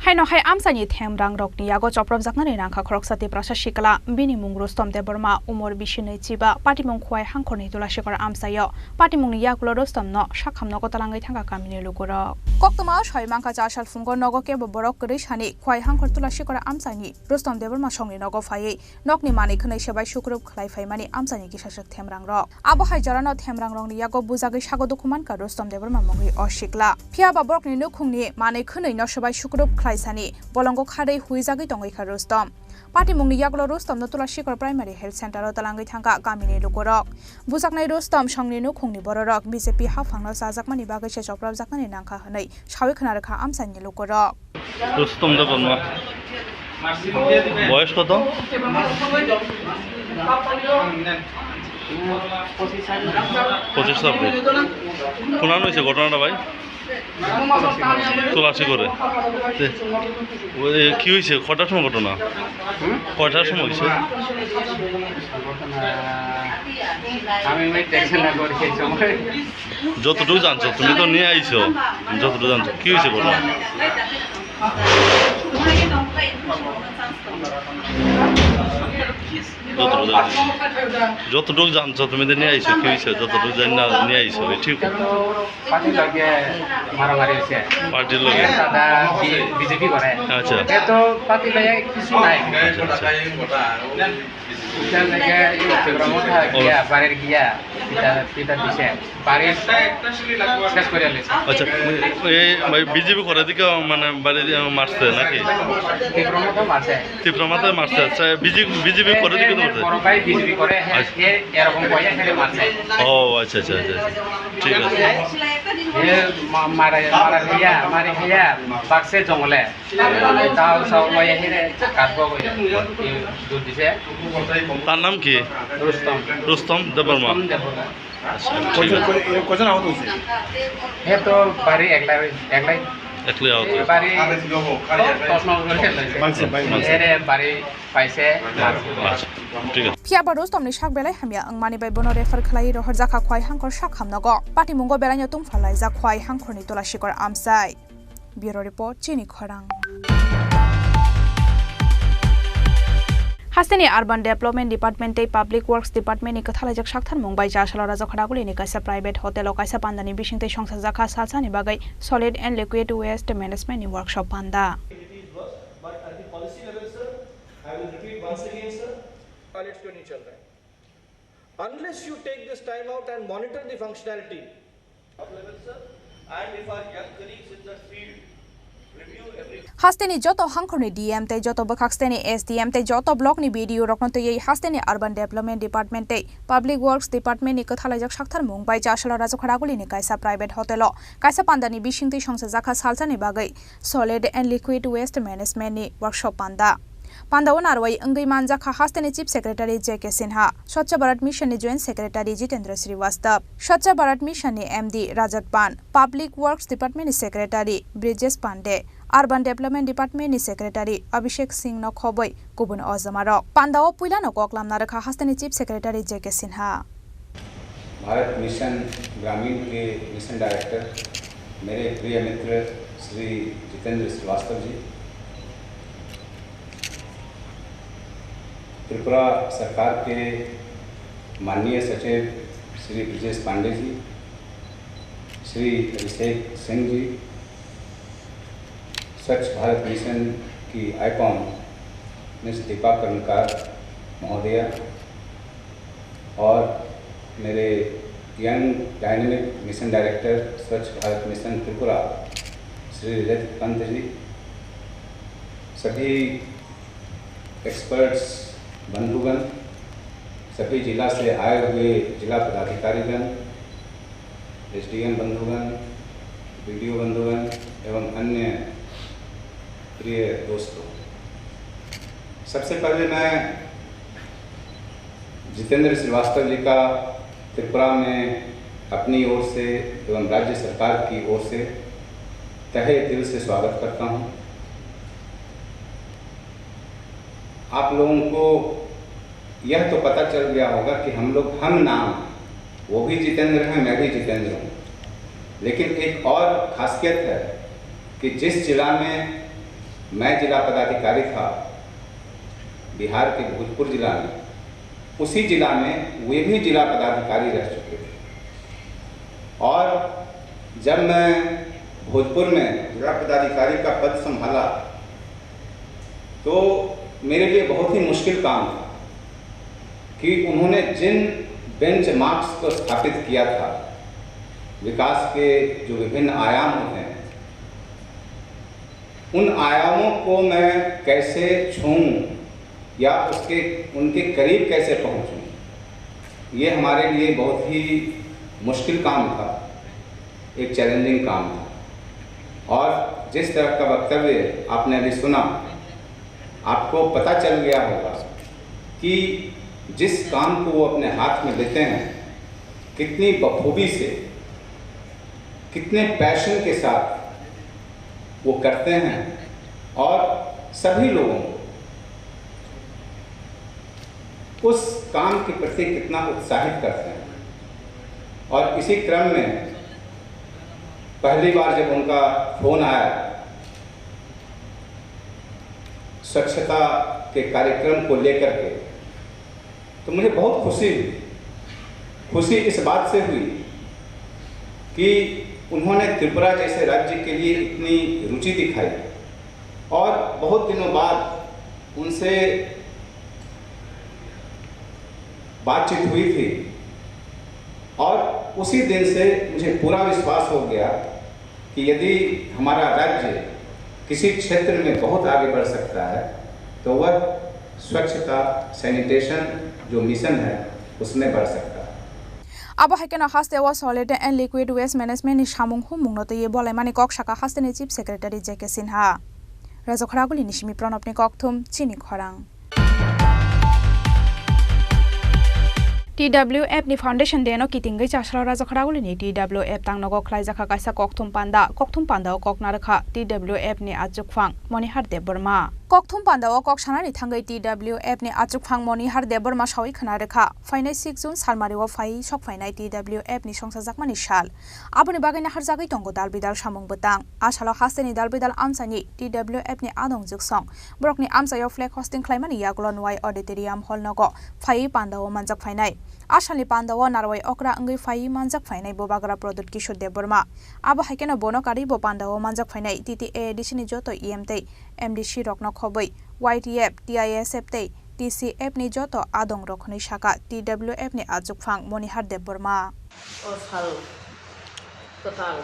Haino hai amchaini themrangrokni yago chopropjaknani nangkha khoroksa Tiprasa sikla, bini mung Rustom Debbarma, umor bisinwi chiba, patimung Khowai hangkhorni Tulashikor amchaio. Patimungni yagulo Rustomno sakham nogo twlangwi thangkha kamini lukurok. Koktwmao sawi mankha, cha sal phungo nogo kebo borok kwrwi sani Khowai hangkhor Tulashikor amchaini Rustom Debbarma songni nogo phaiwi nokni manwi khwnwi swbai sukrup khlai phaimani amchaini kisaswk themrangrok. Abo hai jorano themrangrokni yago bujagwi sago dukhu mankha Rustom Debbarma mungwi o sikla. Phiya ba borokni nukhungni manwi khwnwino swbai sukrup khlaisani bolongo kharwi huijagwi tongwi kha Rustom. Patimungni yagulo Rustomno Tulashikor Primary Health Center o twlangwi thangkha kamini lukurok. Bujaknai Rustom songni nukhungni bororok B J P haphangno chajakmani bagwi se chopropjaknani nangkha hwnwi sawi khna rwkha amchaini lukurok. Rustam দেববর্মা। বয়স কত? পঁচিশ অব্দি। কোনানো হয়েছে ঘটনাটা ভাই? তুলাসিকরে। তে, ওই কি হয়েছে? কটার সময় ঘটনা? হুম? কটার সময় হয়েছে? ঘটনা আমি ওই দেখছি না, ঘটছে সময়। যতটুকু জানছো, তুমি তো নিয়ে আইছো, যতটুকু জানছো, কি হয়েছে ঘটনা? যতটুকু জানছো, যতটুকু জানছো, তুমি তো নিয়ে আইছো, কি হয়েছে? যতটুকু জানি না, নিয়ে আইছো, ঠিক? পার্টির লগে মারামারি হয়েছে। পার্টির লগে? দাদা বি-, বিজেপি করে। আচ্ছা। এ তো পার্টির লগে কিছু নাই। আচ্ছা, আচ্ছা। Ita lagi Tigro Motha gaya, barir gaya, ita, ita dise, barir ses kori alis. আচ্ছা, এই ভাই বিজেপি করে দিকে মানে বাড়ি দিয়ে মারছে নাকি? Tigro Motha marse. তীব্র মাত্রায় মারছে। আচ্ছা, বিজেপি, বিজেপি করে দিকে তো মারছে। Boro bhai B J P kore, he, আচ্ছা। He, erokom koi, he, marse. ও আচ্ছা, আচ্ছা, আচ্ছা, আচ্ছা। ঠিক আছে। He, ma-, mara, mara diya, mari diya, bakse jongole. Tao sao loye hire, katbo goye, dudise. তার নাম কি? Rustom. রুস্তম দেববর্মা। Rustom Debbarma. আচ্ছা, ঠিক আছে। কয়জন আহত হয়েছে? He to bari eklai, eklai. একলাই আহত হয়েছে। Bari dos no gori eklai. মারছে, ভাই, মারছে। Ere bari paise. আচ্ছা, ঠিক আছে। Phiya bo Rustomni sak belai hamya wngmani bai bono refer khlai rohorjakha Khowai Hangkhor sak hamnogo. Patimungo belaino tungphalaijak Khowai Hangkhorni Tulashikor amchai. Bureau Report, Chini Khorang. Hasteni Urban Development Department tei Public Works Department ni kwthalaijak saktharmung bai Chasalo Rajakhadagulini kaisa private hotel o kaisa pandani bisingtwi songsajakha salsani bagwi Solid and Liquid Waste Management ni workshop panda. But at the policy level, sir, I will repeat once again, sir. Toilets क्यों नहीं चल रहे? Unless you take this time out and monitor the functionality. Level, sir, and if our young colleagues in the field review every Hasteni joto hangkhorni D M tei joto bwkhaksteni S D M tei joto blockni B D O rokno twiwi hasteni Urban Development Department tei Public Works Department ni kwthalaijak saktharmung bai Chasalo Rajakhadagulini kaisa private hotel o kaisa pandani bisingtwi songsajakha salsani bagwi Solid and Liquid Waste Management ni workshop panda. Panda o narwai wngwi manjakha hasteni Chief Secretary J K Sinha, Swachh Bharat Mission ni Joint Secretary Jitendra Srivastav, Swachh Bharat Mission ni M D Rajat Pan, Public Works Department ni Secretary Brijesh Pandey, Urban Development Department ni Secretary Abhishek Singh no khobwi kubun ojamarok. Panda o puilano koklam narwkha hasteni Chief Secretary J K Sinha. Bharat mission Gramin के mission director मेरे प्रिय मित्र श्री जितेंद्र श्रीवास्तव जी, त्रिपुरा सरकार के माननीय सचिव श्री ब्रजेश पांडे जी, श्री अभिषेक सिंह जी, स्वच्छ भारत मिशन की icon miss Deepa कर्णकार महोदया, और मेरे यंग डायनेमिक मिशन डायरेक्टर स्वच्छ भारत मिशन त्रिपुरा श्री रजत पंत जी, सभी एक्सपर्ट्स बंधुगण, सभी जिला से आए हुए जिला पदाधिकारीगण, एसडीएम बंधुगण, बीडीओ बंधुगण एवं अन्य प्रिय दोस्तों, सबसे पहले मैं जितेंद्र श्रीवास्तव जी का त्रिपुरा में अपनी ओर से एवं राज्य सरकार की ओर से तहे दिल से स्वागत करता हूँ। आप लोगों को यह तो पता चल गया होगा कि हम लोग हम नाम, वो भी जितेंद्र हैं, मैं भी जितेंद्र हूँ, लेकिन एक और खासियत है कि जिस जिला में मैं जिला पदाधिकारी था, बिहार के भोजपुर जिला में, उसी जिला में वे भी जिला पदाधिकारी रह चुके थे। और जब मैं भोजपुर में जिला पदाधिकारी का पद संभाला, तो मेरे लिए बहुत ही मुश्किल काम था कि उन्होंने जिन बेंचमार्क्स को स्थापित किया था, विकास के जो विभिन्न आयाम होते हैं, उन आयामों को मैं कैसे छूऊं या उसके, उनके करीब कैसे पहुंचूं, ये हमारे लिए बहुत ही मुश्किल काम था, एक चैलेंजिंग काम था। और जिस तरह का वक्तव्य आपने अभी सुना, आपको पता चल गया होगा कि जिस काम को वो अपने हाथ में लेते हैं, कितनी बखूबी से, कितने पैशन के साथ वो करते हैं और सभी लोगों को उस काम के प्रति कितना उत्साहित करते हैं। और इसी क्रम में पहली बार जब उनका फोन आया स्वच्छता के कार्यक्रम को लेकर के, तो मुझे बहुत खुशी हुई। खुशी इस बात से हुई कि उन्होंने त्रिपुरा जैसे राज्य के लिए इतनी रुचि दिखाई और बहुत दिनों बाद उनसे बातचीत हुई थी और उसी दिन से मुझे पूरा विश्वास हो गया कि यदि हमारा राज्य किसी क्षेत्र में बहुत आगे बढ़ सकता है तो वह स्वच्छता, सैनिटेशन जो मिशन है उसमें बढ़ सकता है। Abo hai kheno haste o solid and liquid waste management ni samung humung no twiwi bolaimani kok sakha hasteni Chief Secretary J K Sinha. Rajakhoraguli ni simi Pranab ni kokthum chini khorang. T W F ni Foundation Day no kitingwi Chasra Rajakhoraguli ni T W F tangnogo khlaijakha kaisa kokthum panda. Kokthum panda o kok narwkha T W F ni achukphang Monihar Debbarma. Kokthum panda o kok sanani thangwi T W F ni achukphang Monihar Debbarma sawi khna rwkha. Phainai six June salmari o phai sok phainai T W F ni songchajakmani sal. Aboni bagwi naharjagwi tongo dal bidal samung bwtang. A salo hasteni dal bidal amchaini T W F ni adong juksong borokni amchaio flag hosting khlaimani yagulo Nwai Auditorium Hall nogo phaiwi pandao manjak phainai. A salni pandao narwai okra wngwi phaiwi manjak phainai Bubagra Pradyut Kishore Debbarma. Abo hai kheno bono karwi bo pandao manjak phainai T T A A D C ni joto E M tei M D C rokno khobwi Y T F, T I S F tei T C F ni joto adong rok hwnwi sakha T W F ni achukphang Monihar Debbarma. O sal kwtal,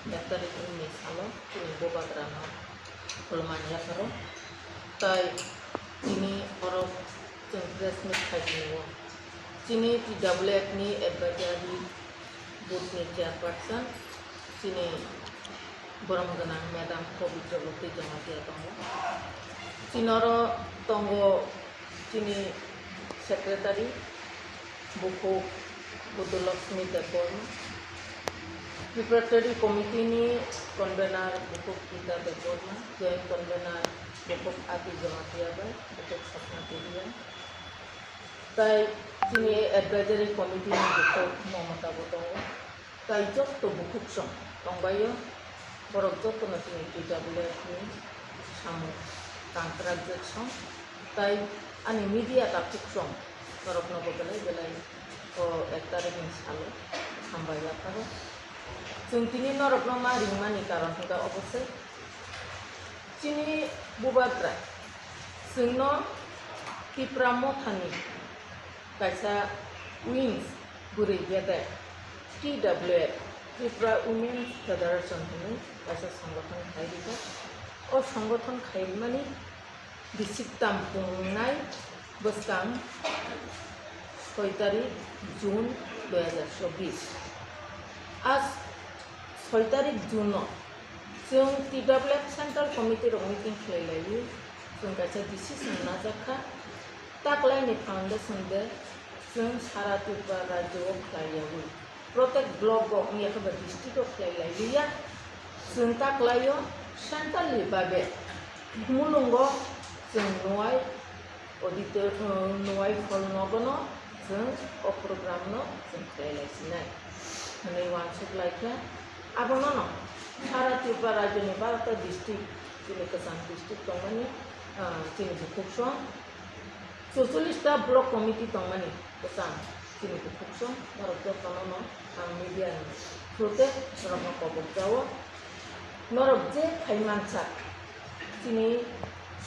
ek tarikh ni salo chini Bubagrano khulumani yapharo, tai tini oro chwng press meet khaijingo. Chini T W F ni advisory board ni chairperson, chini borom gwnang Madam Pabitra Bhakti Jamatia tongo. Chini oro tongo chini secretary, bukhuk Budulakshmi Debbarma, preparatory committee ni convener bukhuk Gita Debbarma, joint convener bukhuk Adi Jamatia bai bukhuk Sapna Debia, tai chini advisory committee ni bukhuk Mamata bo tongo. Tai jotto bukhuksong tongbaio, borok jottono chini T W F ni samung tangkrak jeksong, tai ani media takhuksong norokno bo belai belai o ek tarikni salo hambai yapharo. Chwng tini norokno ma ringmani karon hwnkha obosai chini Bubagra chwngno Tipra Mothani kaisa wings bwrwi bedek T W F, Tripura Women's Federation hwnwi kaisa songothon khai rijak. O songothon khai rwmani bisik tam pungnai bwskang soi tarik June dui hajar chobbish. A soi tarik June-o chwng T W F Central Committee rok meeting khlai laiwi chwng kaisa decision najak kha. Taklaini foundation de chwng sara Tripura rajyo o khlai yawi, protek block o wngya khe ba district o khlai lai liya. Chwng taklaio centrally babe Khumulwngo chwng Nwai auditor, uh, Nwai hall nogono chwng o program no chwng khlai lai sinai hwnwi uansuk lai kha. Abono no sara Tripura rajyo ni barota district, chini kwcham district tongmani, uh, chini bukhuksong. Chuchullis ta block committee tongmani kwcham chini bukhuksong, norok jotono no ang media ni through te norokno kobok jao. Norok je khai mansak, chini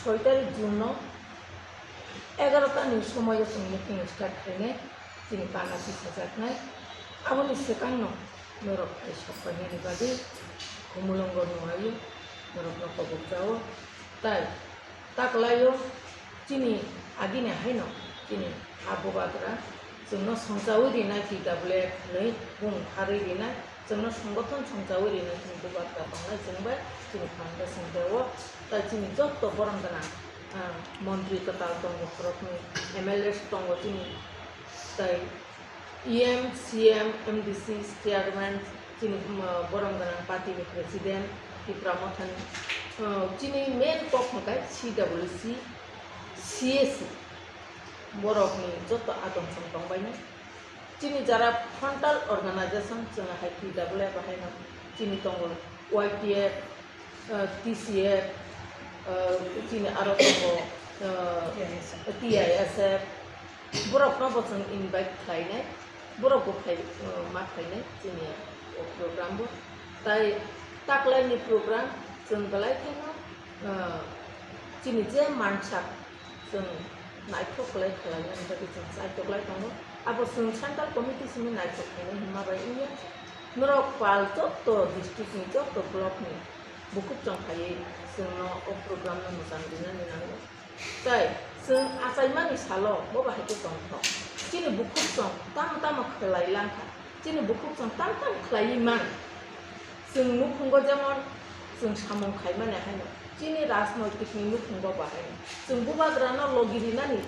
soi tarik June no egarota ni somoio chwng meeting start khainai, chini pana tisajaknai. Aboni swkangno norok hai sok painani bagwi Khumulwngo Nwaio norokno kobok jao. Tai taklaio chini agini haino chini a Bubagra chwngno songchawi rinai T W F hwnwi bung pharwi rinai, chwngno songothon songchawi rinai chini Bubagra tongnai chwng bai chini foundation day o. Tai chini jotto borom gwnang, ah, montri kwtal tongo, khoroknwi M L As tongo chini, tai E M, C M, M D C, chairman, chini, um, borom gwnang party ni president, Tipra Mothani, uh, chini main kok hwnkhe C W C, C A C, borokni joto adong song tongbaino. Chini jara frontal organization, chwng hai T W F haino chini tongo Y T F, uh, T C F, uh, chini aro tongo, uh, T I S F. Borokno bo chwng invite khlainai, borok bo phai, uh, ma phainai chini o program bo. Tai taklaini program chwng belai kheno, uh, chini je mansak chwng Naithok khlai khlai ang bagwi chwng chai toklai tongo. Abo chwng central committee simi naithok khainai hwnma bai wngya. Norok pal jotto district ni, jotto block ni bukhuk chwng phaiwi chwngno o program no mwchang rinani nango. Tai chwng achaimani salo bo bahai khe tongthok. Chini bukhuk chwng tamo tamo khlai langkha. Chini bukhuk chwng tam tam khlaiwi man. Chwng nukhungo jemon chwng samung khaimani haino, chini rajnoitikni nukhungo bo haino. Chwng bubagrano logi rinani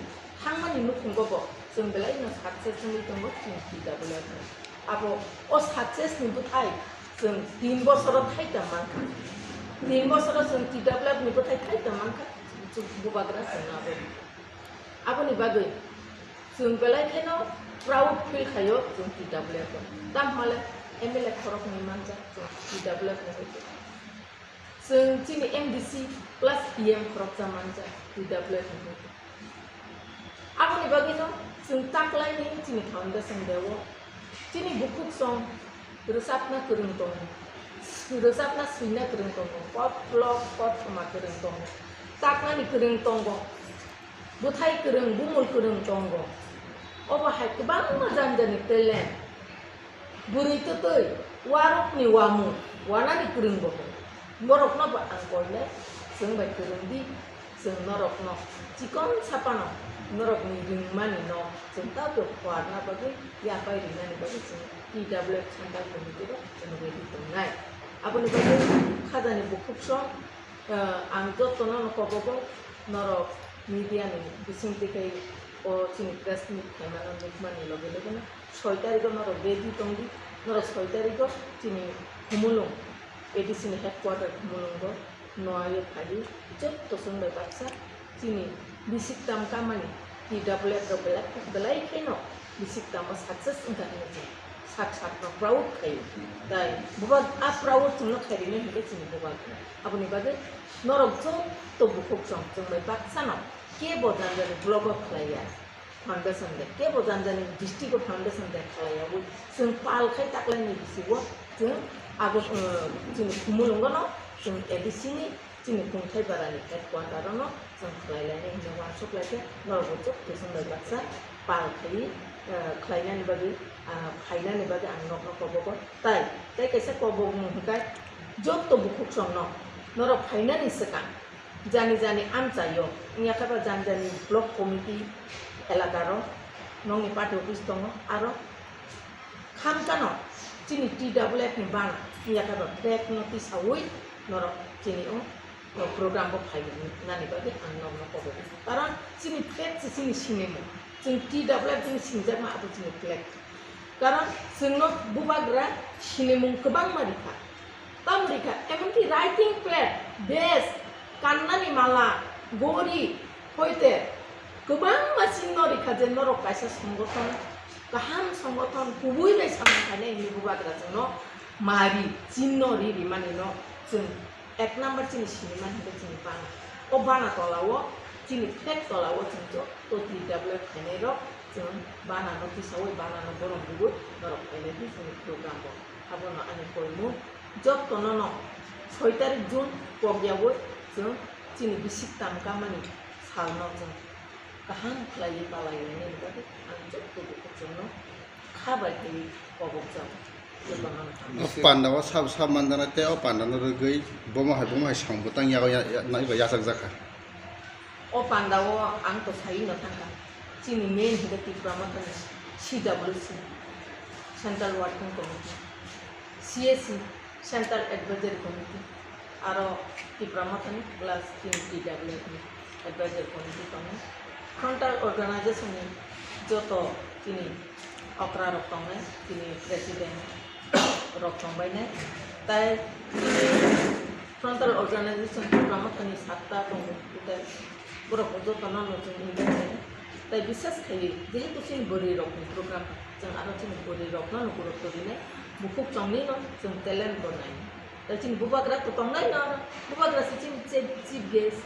thangmani nukhungo bo chwng belaino success wngwi tongo chini T W F ni. Abo o success ni bwthai chwng tin bosoro thaita mankha. Tin bosoro chwng T W F ni bwthai thaita mankha, chwng bubagra chwngno abo. Aboni bagwi chwng belai kheno proud feel khaio chwng T W F o. Tamo hwnle M L A khoroknwi manjak chwng T W F ni hoite. Chwng chini M D C plus P M khoroksa manjak T W F ni hoite. Aboni bagwino chwng taklaini chini foundation day o chini bukhuk song rwchapna kwrwng tongo, rwchapna swina kwrwng tongo, kotlok kothoma kwrwng tongo, taknani kwrwng tongo. Bwthai kwrwng, bumul kwrwng tongo. Obo hai kwbangma jani jani talent. Bwrwi twtwi, warokni wamung, wanani kwrwng bo hwn. Borokno bo ang koinai, chwng bai kwrwng di, chwng norokno chikon sapano norokni ringmani no chwng tabuk phuarna bagwi, yapai rinani bagwi chwng T W F Central Committee rok chwng ready tongnai. Aboni bagwi khajani bukhuk song, Ah, ang jotono no kobogo norok media ni bisingtwi khai o chini press meet khaimano nukmani loge loge no soi tarigo norok ready tongdi, norok soi tarigo chini Khumulwng A D C ni headquarter Khumulwngo noyo phaiwi jotto chwng bai baksa chini bisik tam kamani T W F rok belai, belai kheno bisik tamo success wngkha hinwi chwng sak sakno proud khaio. Tai bubagra proud chwngno khairina hinkhe chini bubagra. Aboni bagwi norok jotto bukhuk chwng chwng bai baksano kebo jani jani blogo khlaiya foundation day, kebo jani jani district o foundation day khlaiya wi chwng pal khai taklaini bisingo chwng abo, uh, chini Khumulwngono chwng A D C ni chini Kungthai Barani headquarter-o no chwng khlai lainai hinwi uansuk lai khe norokbo chwng twisong bai baksa pal khaiwi, ah, khlainani bagwi, ah, phainani bagwi ang nokno kobogo. Tai, tai kaisa kobokmung hwnkhe jotto bukhuk chwngno norok phainani swkang jani jani amchaio wngya khe ba jani jani block committee elakaro nokni party office tongo aro Khamkano chini T W F ni bana wngya khe ba flag no tisawi norok chini o, o program bo phai nani bagwi ang nokno kobogo. Karon chini flag se chini sinimung. Chwng T W F ni singjakma abo chini flag. Karon chwngno bubagra sinimung kwbangma rikha. Tamo rikha, emonki writing pad, vest, kannani mala, gori, hoite kwbangma chinno rikha je norok kaisa songothon, kaham songothon, kubui bai samung khainai hinwi bubagra chwngno mari, chinno ri rimani no chwng ek number chini sinimani hinkhe chini bana. O bana tolao, chini flag tolao chwng jotto T W F khainai rok chwng bana no tisawi bana no borom rwui norok khainai di chini program bo. Abono ani koimung, jottono no soi tarik June pokyaui chwng chini bisik tam kamani salno chwng kaham khlaiwi palai lainani bagwi ang jotto bukhuk chwngno kha bai khaiwi kobokjago. Jottono no hambai. O pandao sab sab manjana tei o pandano rwgwi bomo hai bomo hai samung bwtang yago ya, ya, naiba yachak jakha. O pandao ang to saiwi no thangkha, chini main hinkhe Tipra Mothani C W C, Central Working Committee, C A C, Central Advisory Committee, aro Tipra Mothani plus chini T W F ni Advisory Committee tongo. Frontal Organization ni joto chini okra rok tongnai, chini president rok tongbainai. Tai chini frontal organization Tipra Mothani satta tongo, tai borok jotono no chwng invite khainai. Tai bisas khaiwi jehetu chini bwrwi rokni program, chwng aro chini bwrwi rokno no gurutto rinai, bukhuk chongni no chwng talent bo nai. Tai chini bubagra to tongnai no, bubagra se chini chief, chief guest.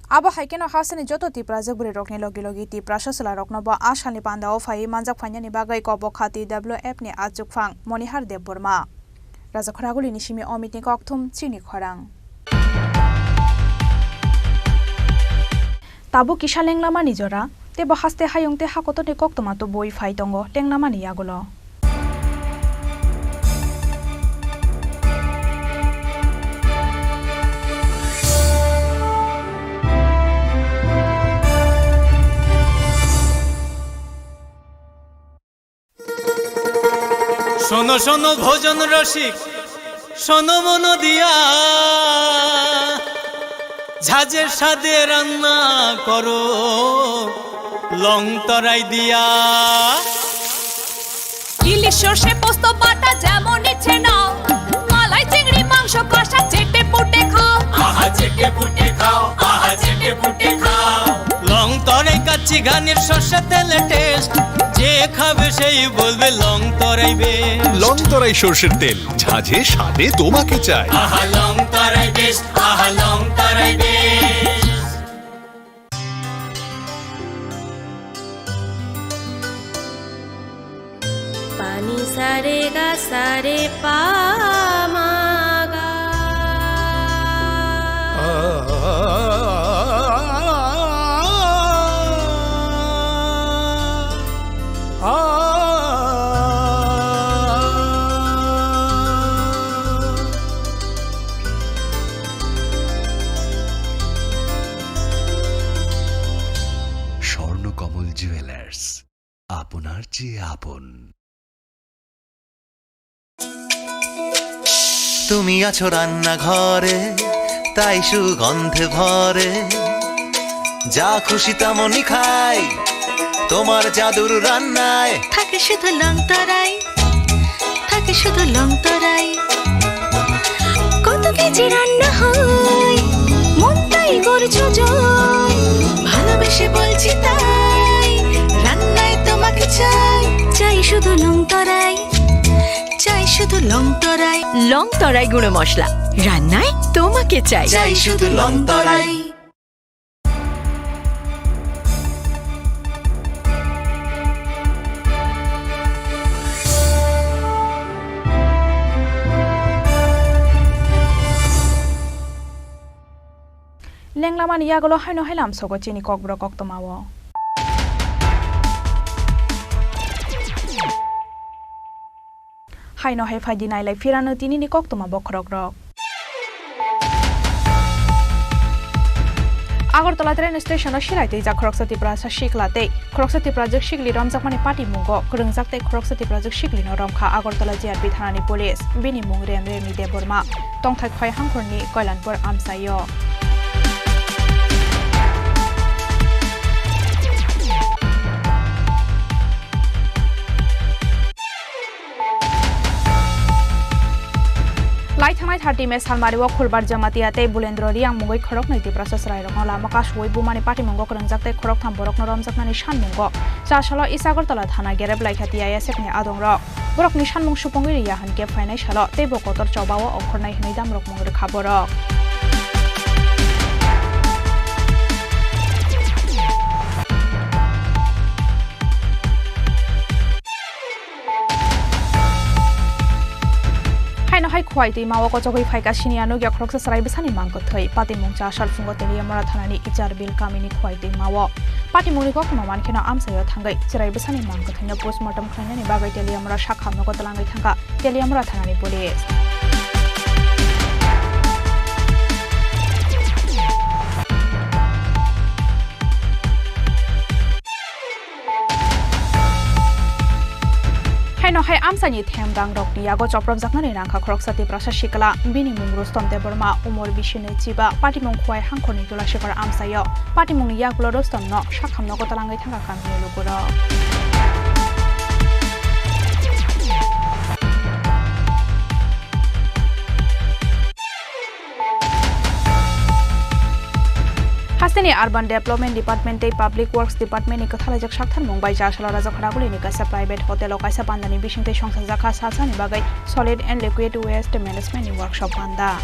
Abo hai kheno hasteni joto Tiprajwk bwrwirokni logi logi Tiprasa chwlaroknobo a salni pandao phaiwi manjak phainani bagwi kobok kha T W F ni achukphang Monihar Debbarma. Rajakhoragulini simi Omitni kokthum chini khorang. Tabuk kisa lenglamani jora, Tei bo haste hayung tei hakotorni koktwma tubui phai tongo lengnamani yagulo. শোনো শোনো ভোজন রসিক, শোনো মন দিয়া, ঝাঁঝে স্বাদে রান্না করো লং তরাই দিয়া। ইলিশ সর্ষে পোস্ত বাটা যেমন ইচ্ছে নাও, মালাই চিংড়ি মাংস কষা চেটে পুটে খাও। আহা চেটে পুটে খাও, আহা চেটে পুটে খাও। লং তরাই কাচ্চি ঘানির সর্ষে তেলে টেস্ট, যে খাবে সেই বলবে লং তরাই বেশ। লং তরাই সর্ষের তেল, ঝাঁঝে স্বাদে তোমাকে চাই। আহা লং তরাই বেশ, আহা লং তরাই বেশ। Pani sare ga sare pa ma ga. Swarnakamal jewellers, আপনার চেয়ে আপন। তুমি আছো রান্নাঘরে, তাই সুগন্ধে ভরে। যা খুশি তেমনই খাই, তোমার জাদুর রান্নায়। থাকে শুধু লং তরাই, থাকে শুধু লং তরাই। কত কেজি রান্না হয়, মন তাই করছো জয়। ভালোবেসে বলছি তাই, রান্নায় তোমাকে চাই। চাই শুধু লং তরাই, চাই শুধু লং তরাই। লং তরাই গুঁড়ো মশলা, রান্নায় তোমাকে চাই। চাই শুধু লং তরাই। Lenglamani yagulo haino hai lamsogo chini kokborok koktwmao. Haino hai phaidi nailai phirano tinini koktwma bokhorokrok. Agartala train station-o silai twijak khoroksa Tiprasa sikla tei khoroksa Tiprajwk sikli romjakmani patimungo kwrwngjak tei khoroksa Tiprajwk siklino romkha Agartala G R P thanani police. Bini mung Rem Remi Debbarma, tongthai Khwai Hangkhorni Koilanpur amchaio. Lai thangnai thirty May salmario Khulbar Jamatia tei Bulendro Riang mungwi khoroknwi Tiprasa chwrairokno lama kasuwi bumani patimungo kwrwngjak tei khoroktham borokno romjaknani sanmungo Chasalo East Agartala thana gerep laikha T I S F ni adongrok. Borokni sanmung supungwi riya hwnkhe phainai salo teibo kotor chobao ongkhornai hwnwi damrokmung rwkha borok. Haino hai Khwai twima o kochogwi phaikha siniya nukya khoroksa chwrai bwsani mang kwthwi. Patimung cha salphungo Teliamura thanani Icharbil kamini Khwai twima o. Patimungni koktwma mankheno amchaio thangwi chwrai bwsani mang kwthwino postmortem khlainani bagwi Teliamura sak hamnogo twlangwi thangkha Teliamura thanani police. Haino hai amchaini themdangrokni yago chopropjaknani nangkha khoroksa Tiprasa sikla, bini mung Rustom Debbarma, umor bisini chiba, patimung Khwai Hangkhorni Tulasibar amchaio. Patimungni yagulo Rustomno sakhamno kotalangwi thangkha kamini lukurok. Hasteni Urban Development Department tei Public Works Department ni kwthalaijak saktharmung bai Chasalo Rajakhadagulini kaisa private hotel o kaisa pandani bisingtwi songsajakha sasani bagwi solid and liquid waste management ni workshop panda.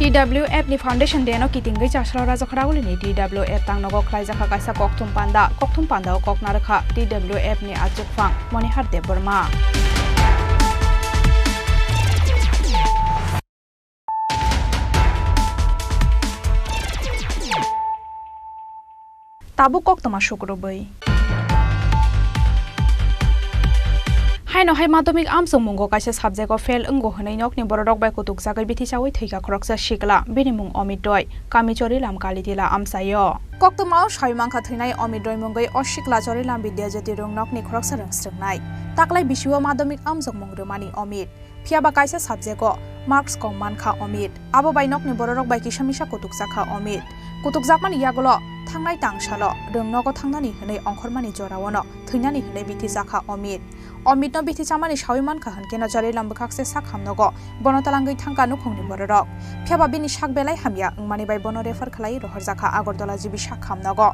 T W F ni Foundation Day no kitingwi Chasalo Rajakhadagulini T W F tangnogo khlaijakha kaisa kokthum panda. Kokthum panda o kok narwkha T W F ni achukphang Monihar Debbarma. tabuk koktwma sukrubwi. Haino hai madhyamik amchokmungo kaisa subject-o fail wngo hwnwi nokni bororok bai kutukjagwi bithi chaui thwikha khoroksa sikla, bini mung Omit Roy, kami Chorilam Kalitila amchaio. Koktwmao saui mankha thwinai Omit Roy mungwi o sikla Chorilam Vidyajyoti rung nokni khoroksa rwngsrwknai. Taklai bisio madhyamik amchokmung rwmani Omit. Phiya ba kaisa subject-o marks kom mankha Omit. Abo bai nokni bororok bai kisa misa kutukjakha Omit. Kutukjakmani yagulo thangnai tangsalo rwng nogo thangnani hwnwi ongkhormani joraono thwinani hwnwi bithi chakha Omit. Omitno bithi chamani saui mankha hwnkhe no Chorilam bwkhakse sak hamnogo bono talangwi thangkha nukhungni bororok. Phiya ba bini sak belai hamya wngmani bai bono refer khlai rohorjakha Agartala G B sak hamnogo.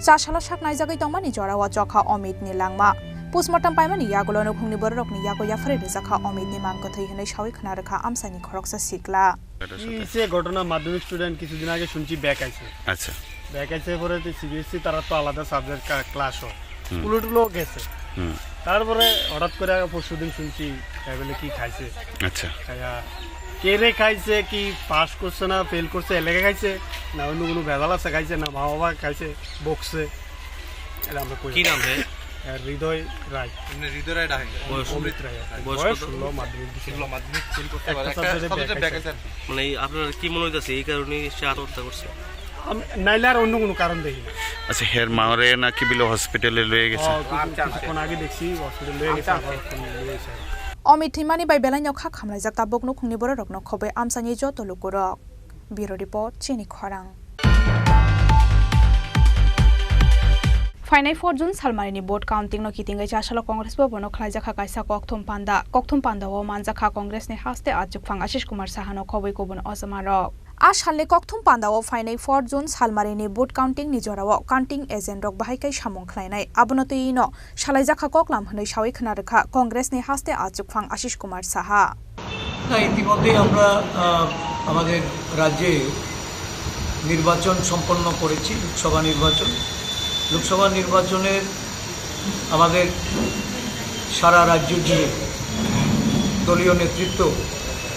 Cha salo sak naijagwi tongmani jorao chokha Omitni langma. Postmortem paimani yagulo nukhungni bororokni yago yapharwi rwjakha Omitni mang kwthwi hwnwi saui khna rwkha amchaini khoroksa sikla. কি হয়েছে ঘটনা? মাধ্যমিক স্টুডেন্ট কিছুদিন আগে শুনছি ব্যাক আইছে। আচ্ছা। ব্যাক আইছে পরে তো সিবিএসসি তারা তো আলাদা সাবজেক্ট ক্লাস হয়। হুম। স্কুলে টুলেও গেছে। হুম। তারপরে হঠাৎ করে পরশুদিন শুনছি টেবিলে কি খাইছে। আচ্ছা। খাইয়া কে রে খাইছে, কি পাস করছে না ফেল করছে, এলাকা খাইছে, না অন্য কোনো ভেজাল আছে খাইছে, না মা বাবা খাইছে, বকছে। এটা আমরা কই কি না। নাম রে? আহ, হৃদয় রায়। এমনি হৃদয় রায় ডাকে। বয়স কত? অমৃত রায়। বয়স বয়স কত? ষোলো, মাধ্যমিক দিছে। ষোলো, মাধ্যমিক ফেল করতে পারে। একটা একটা সাবজেক্টে সাবজেক্টে ব্যাক ব্যাক আছে। আছে। মানে আপনার কি মনে হইতাছে এই কারণে সে আত্মহত্যা করছে? আমি নাইলে আর অন্য কোনো কারণ দেখি না। আচ্ছা, হের মারে নাকি বিলো হসপিটালে লয়ে গেছে? হ্যাঁ, কিছু-, কিছুক্ষণ আগে দেখছি হসপিটালে লয়ে গেছে, আবার এখন নিয়ে এসে। Omit thwimani bai belaino kha khamlaijak tabuk nukhungni bororokno khobwi amchaini joto lukurok. Bureau Report, Chini Khorang. Phainai four June salmarini vote counting no kitingwi chasalo Congress bhavan o khlaijakha kaisa kokthum panda. Kokthum panda o manjakha Congress ni haste achukphang Ashish Kumar Saha no khobwi kubun ojamarok. A salni kokthum panda o phainai four June salmarini vote counting ni jorao counting agent rok bahai kai samung khlainai. Abono twiwi no salaijakha koklam hwnwi saui khna rwkha Congress ni haste achukphang Ashish Kumar Saha. না, ইতিমধ্যেই আমরা, আহ, আমাদের রাজ্যে নির্বাচন সম্পন্ন করেছি, লোকসভা নির্বাচন। লোকসভা নির্বাচনের আমাদের সারা রাজ্য জুড়ে দলীয় নেতৃত্ব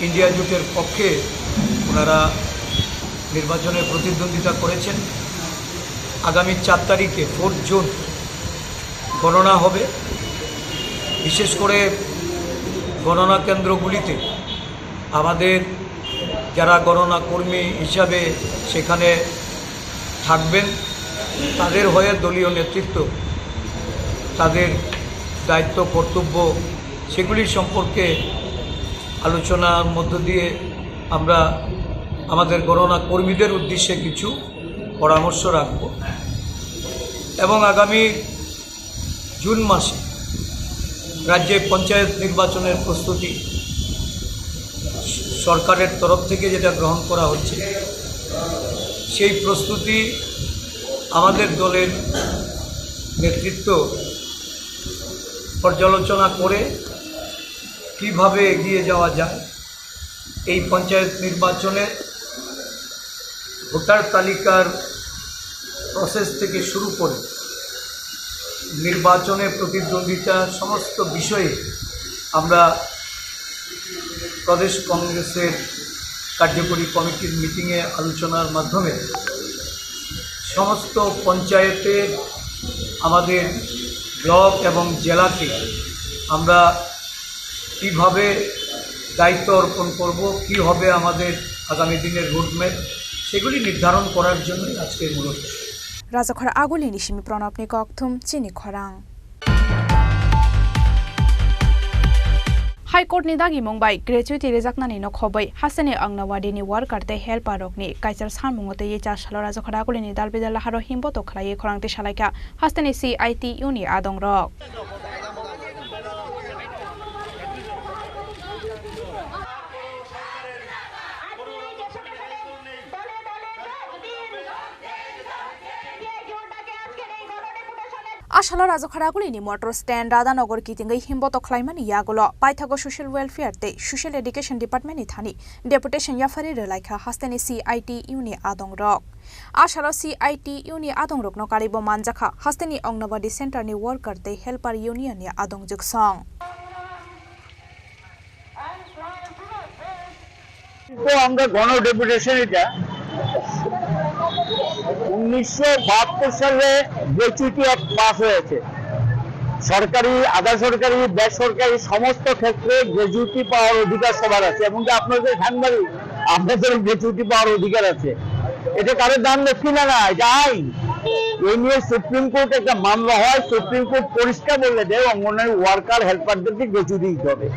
ইন্ডিয়া জোটের পক্ষে ওনারা নির্বাচনে প্রতিদ্বন্দ্বিতা করেছেন। আগামী চার তারিখে, ফোর্থ জুন, গণনা হবে। বিশেষ করে গণনা কেন্দ্রগুলিতে আমাদের যারা গণনা কর্মী হিসাবে সেখানে থাকবেন, তাদের হয়ে দলীয় নেতৃত্ব তাদের দায়িত্ব, কর্তব্য, সেগুলি সম্পর্কে আলোচনার মধ্য দিয়ে আমরা আমাদের গণনা কর্মীদের উদ্দেশ্যে কিছু পরামর্শ রাখব। এবং আগামী জুন মাসে রাজ্যে পঞ্চায়েত নির্বাচনের প্রস্তুতি সরকারের তরফ থেকে যেটা গ্রহণ করা হচ্ছে, সেই প্রস্তুতি আমাদের দলের নেতৃত্ব পর্যালোচনা করে কিভাবে এগিয়ে যাওয়া যায়, এই পঞ্চায়েত নির্বাচনের ভোটার তালিকার প্রসেস থেকে শুরু করে নির্বাচনে প্রতিদ্বন্দ্বিতা সমস্ত বিষয়ে আমরা প্রদেশ কংগ্রেসের কার্যকরী কমিটির মিটিংয়ে আলোচনার মাধ্যমে সমস্ত পঞ্চায়েতে আমাদের ব্লক এবং জেলাকে আমরা কিভাবে দায়িত্ব অর্পণ করব, কি হবে আমাদের আগামী দিনের রোডম্যাপ, সেগুলি নির্ধারণ করার জন্যই আজকের মূলত। Rajakhor Agulini simi Pranabni kokthum Chini Khorang. High Court ni dagimung bai gratuity rijaknani no khobwi hasteni Anganwadi ni worker tei helper rokni kaichal sanmungo twiwi chasalo Rajakhor Agulini dalbidal laharo himboto khlaiwi khorang tisalaikha hasteni C I T U ni adongrok. Asalo Rajakhor Agulini motor stand Radhanagar kitingwi himboto khlaimani yagulo paithago Social Welfare tei Social Education Department ni thani deputation yapharwi rwlaikha hasteni C I T U ni adongrok. Asalo C I T U ni adongrokno karibo manjakha hasteni Anganwadi Center ni worker tei helper union ni adongjwksong. তো আমরা গণ ডেপুটেশন এটা উনিশশো বাহাত্তর সালে gratuity act pass হয়েছে। সরকারি, আধা সরকারি, বেসরকারি সমস্ত ক্ষেত্রে গ্র্যাচুইটি পাওয়ার অধিকার সবার আছে। এমনকি আপনাদের সাংবাদিক, আপনাদেরও গ্র্যাচুইটি পাওয়ার অধিকার আছে। এটা কারো দান দক্ষিণা না, এটা আইন। এই নিয়ে সুপ্রিম কোর্ট একটা মামলা হয়, সুপ্রিম কোর্ট পরিষ্কার বলে দেয় অঙ্গনওয়াড়ি ওয়ার্কার হেল্পারদেরকে গ্র্যাচুইটি দিতে হবে।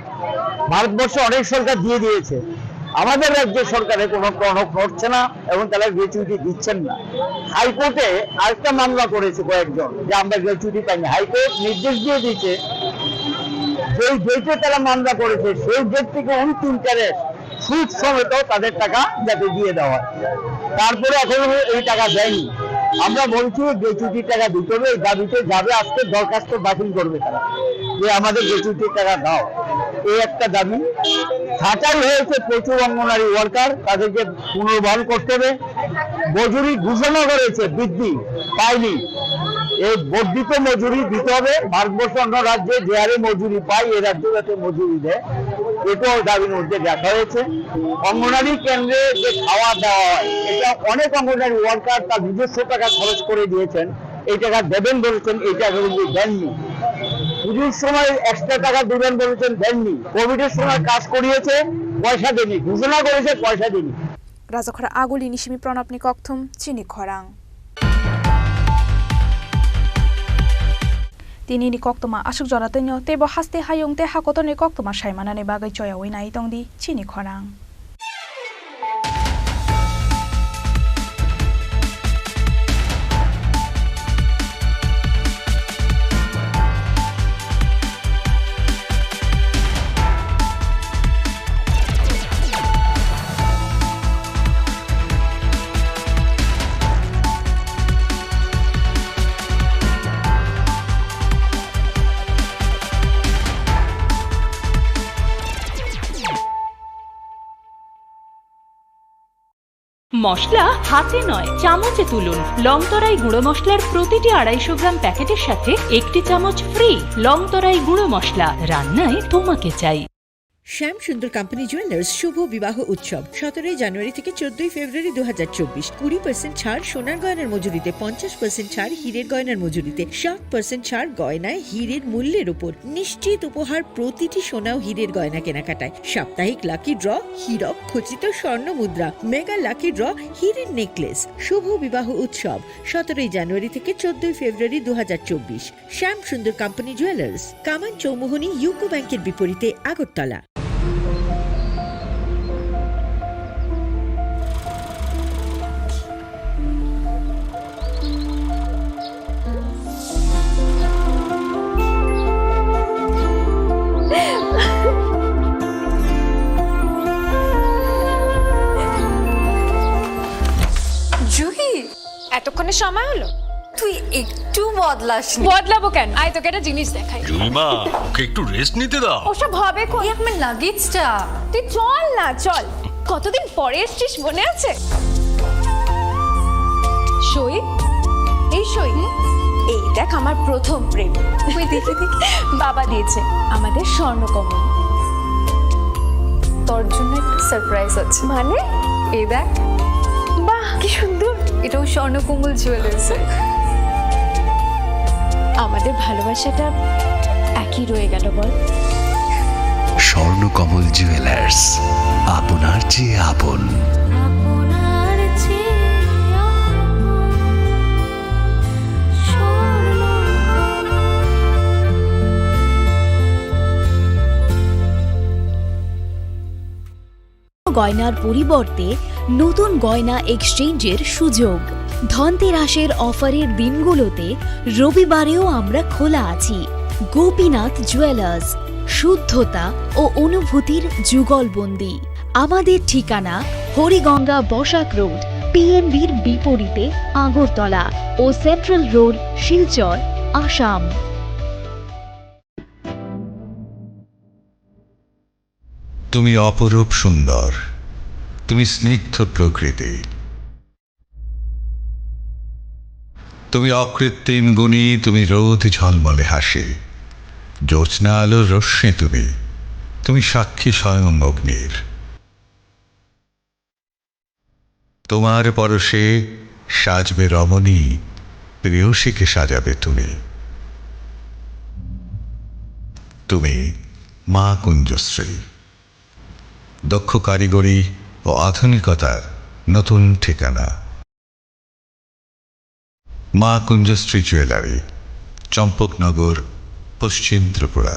ভারতবর্ষে অনেক সরকার দিয়ে দিয়েছে, আমাদের রাজ্যের সরকারে কোনো টনক নড়ছে না এবং তারা গ্র্যাচুইটি দিচ্ছেন না। হাইকোর্টে আরেকটা মামলা করেছে কয়েকজন যে আমরা গ্র্যাচুইটি পাইনি। হাইকোর্ট নির্দেশ দিয়ে দিয়েছে, যেই ডেটে তারা মামলা করেছে সেই ডেট থেকে উইথ ইন্টারেস্ট, সুদ সমেত তাদের টাকা যাতে দিয়ে দেওয়া হয়। তারপরে এখনো এই টাকা দেয়নি। আমরা বলছি গ্র্যাচুইটির টাকা দিতে হবে, এই দাবিতে যাবে, আজকে দরখাস্ত দাখিল করবে তারা যে আমাদের গ্র্যাচুইটির টাকা দাও, এই একটা দাবি। ছাঁটাই হয়েছে প্রচুর অঙ্গনারী ওয়ার্কার, তাদেরকে পুনর্বহাল করতে হবে। মজুরি ঘোষণা করেছে বৃদ্ধি, পায়নি। এই বর্ধিত মজুরি দিতে হবে। ভারতবর্ষ অন্য রাজ্যে যে হারে মজুরি পায়, এই রাজ্যে যাতে মজুরি দেয়, এটাও দাবির মধ্যে রাখা হয়েছে। অঙ্গনারী কেন্দ্রে যে খাওয়া দাওয়া হয়, এটা অনেক অঙ্গনারী ওয়ার্কার তার নিজস্ব টাকা খরচ করে দিয়েছেন, এই টাকা দেবেন বলেছেন, এই টাকা কিন্তু দেননি। পুজোর সময় এক্সট্রা টাকা দিবেন বলেছেন, দেননি। কোভিডের সময় কাজ করিয়েছে, পয়সা দেননি, ঘোষণা করেছে, পয়সা দেননি। Rajakhor Aguli ni simi Pranabni kokthum chini khorang. Tini ni koktwma aswk jora twino teibo haste hayung tei hakotorni koktwma saimanani bagwi choyaui nai tongdi chini khorang. মশলা হাতে নয়, চামচে তুলুন। লংতরাই গুঁড়ো মশলার প্রতিটি আড়াইশো গ্রাম প্যাকেটের সাথে একটি চামচ ফ্রি। লংতরাই গুঁড়ো মশলা, রান্নায় তোমাকে চাই। শ্যাম সুন্দর কোম্পানি জুয়েলার্স শুভ বিবাহ উৎসব সতেরোই জানুয়ারি থেকে চোদ্দই ফেব্রুয়ারি দু হাজার চব্বিশ। কুড়ি পার্সেন্ট ছাড় সোনার গয়নার মজুরিতে, পঞ্চাশ পার্সেন্ট ছাড় হীরের গয়নার মজুরিতে, সাত পার্সেন্ট ছাড় গয়নায় হীরের মূল্যের উপর। নিশ্চিত উপহার প্রতিটি সোনা ও হীরের গয়না কেনাকাটায়। সাপ্তাহিক লাকি ড্র, হীরক খচিত স্বর্ণ মুদ্রা, মেগা লাকি ড্র, হীরের নেকলেস। শুভ বিবাহ উৎসব সতেরোই জানুয়ারি থেকে চোদ্দই ফেব্রুয়ারি দু হাজার চব্বিশ। শ্যাম সুন্দর কোম্পানি জুয়েলার্স, কামান চৌমুহনী ইউকো ব্যাংকের বিপরীতে আগরতলা। জুহি, এতক্ষণে সময় হলো? তুই একটু বদলাসনি। বদলাবো কেন? আয়, তোকে একটা জিনিস দেখাই। জুইমা, ওকে একটু রেস্ট নিতে দাও। ওসব হবে কই? এই আমার লাগেজটা। তুই চল না, চল। কতদিন পরে এসছিস, মনে আছে? সই, এই সই। এই দেখ, আমার প্রথম প্রেম। ওই দেখি, দেখি। বাবা দিয়েছে আমাদের স্বর্ণকমল। তোর জন্য একটা সারপ্রাইজ আছে। মানে? এই দেখ। বাহ, কি সুন্দর। এটাও স্বর্ণকমল জুয়েলার্স। আমাদের ভালোবাসাটা একই রয়ে গেল, বল? স্বর্ণকমল জুয়েলার্স, আপনার চেয়ে আপন। গয়নার পরিবর্তে নতুন গয়না এক্সচেঞ্জের সুযোগ। ধনতেরাসের অফারের দিনগুলোতে রবিবারেও আমরা খোলা আছি। গোপীনাথ জুয়েলার্স, শুদ্ধতা ও অনুভূতির যুগলবন্দি। আমাদের ঠিকানা হরিগঙ্গা বসাক রোড, পিএনবির বিপরীতে আগরতলা ও সেন্ট্রাল রোড, শিলচর, আসাম। তুমি অপরূপ সুন্দর, তুমি স্নিগ্ধ প্রকৃতি, তুমি অকৃত্রিম গুণী, তুমি রোদ ঝলমলে হাসি, জ্যোৎস্না আলোর রশ্মি তুমি, তুমি সাক্ষী স্বয়ং অগ্নির। তোমার পরশে সাজবে রমণী, প্রেয়সীকে সাজাবে তুমি। তুমি মা কুঞ্জশ্রী। দক্ষ কারিগরি ও আধুনিকতার নতুন ঠিকানা। মা কুঞ্জশ্রী জুয়েলারি, চম্পকনগর, পশ্চিম ত্রিপুরা।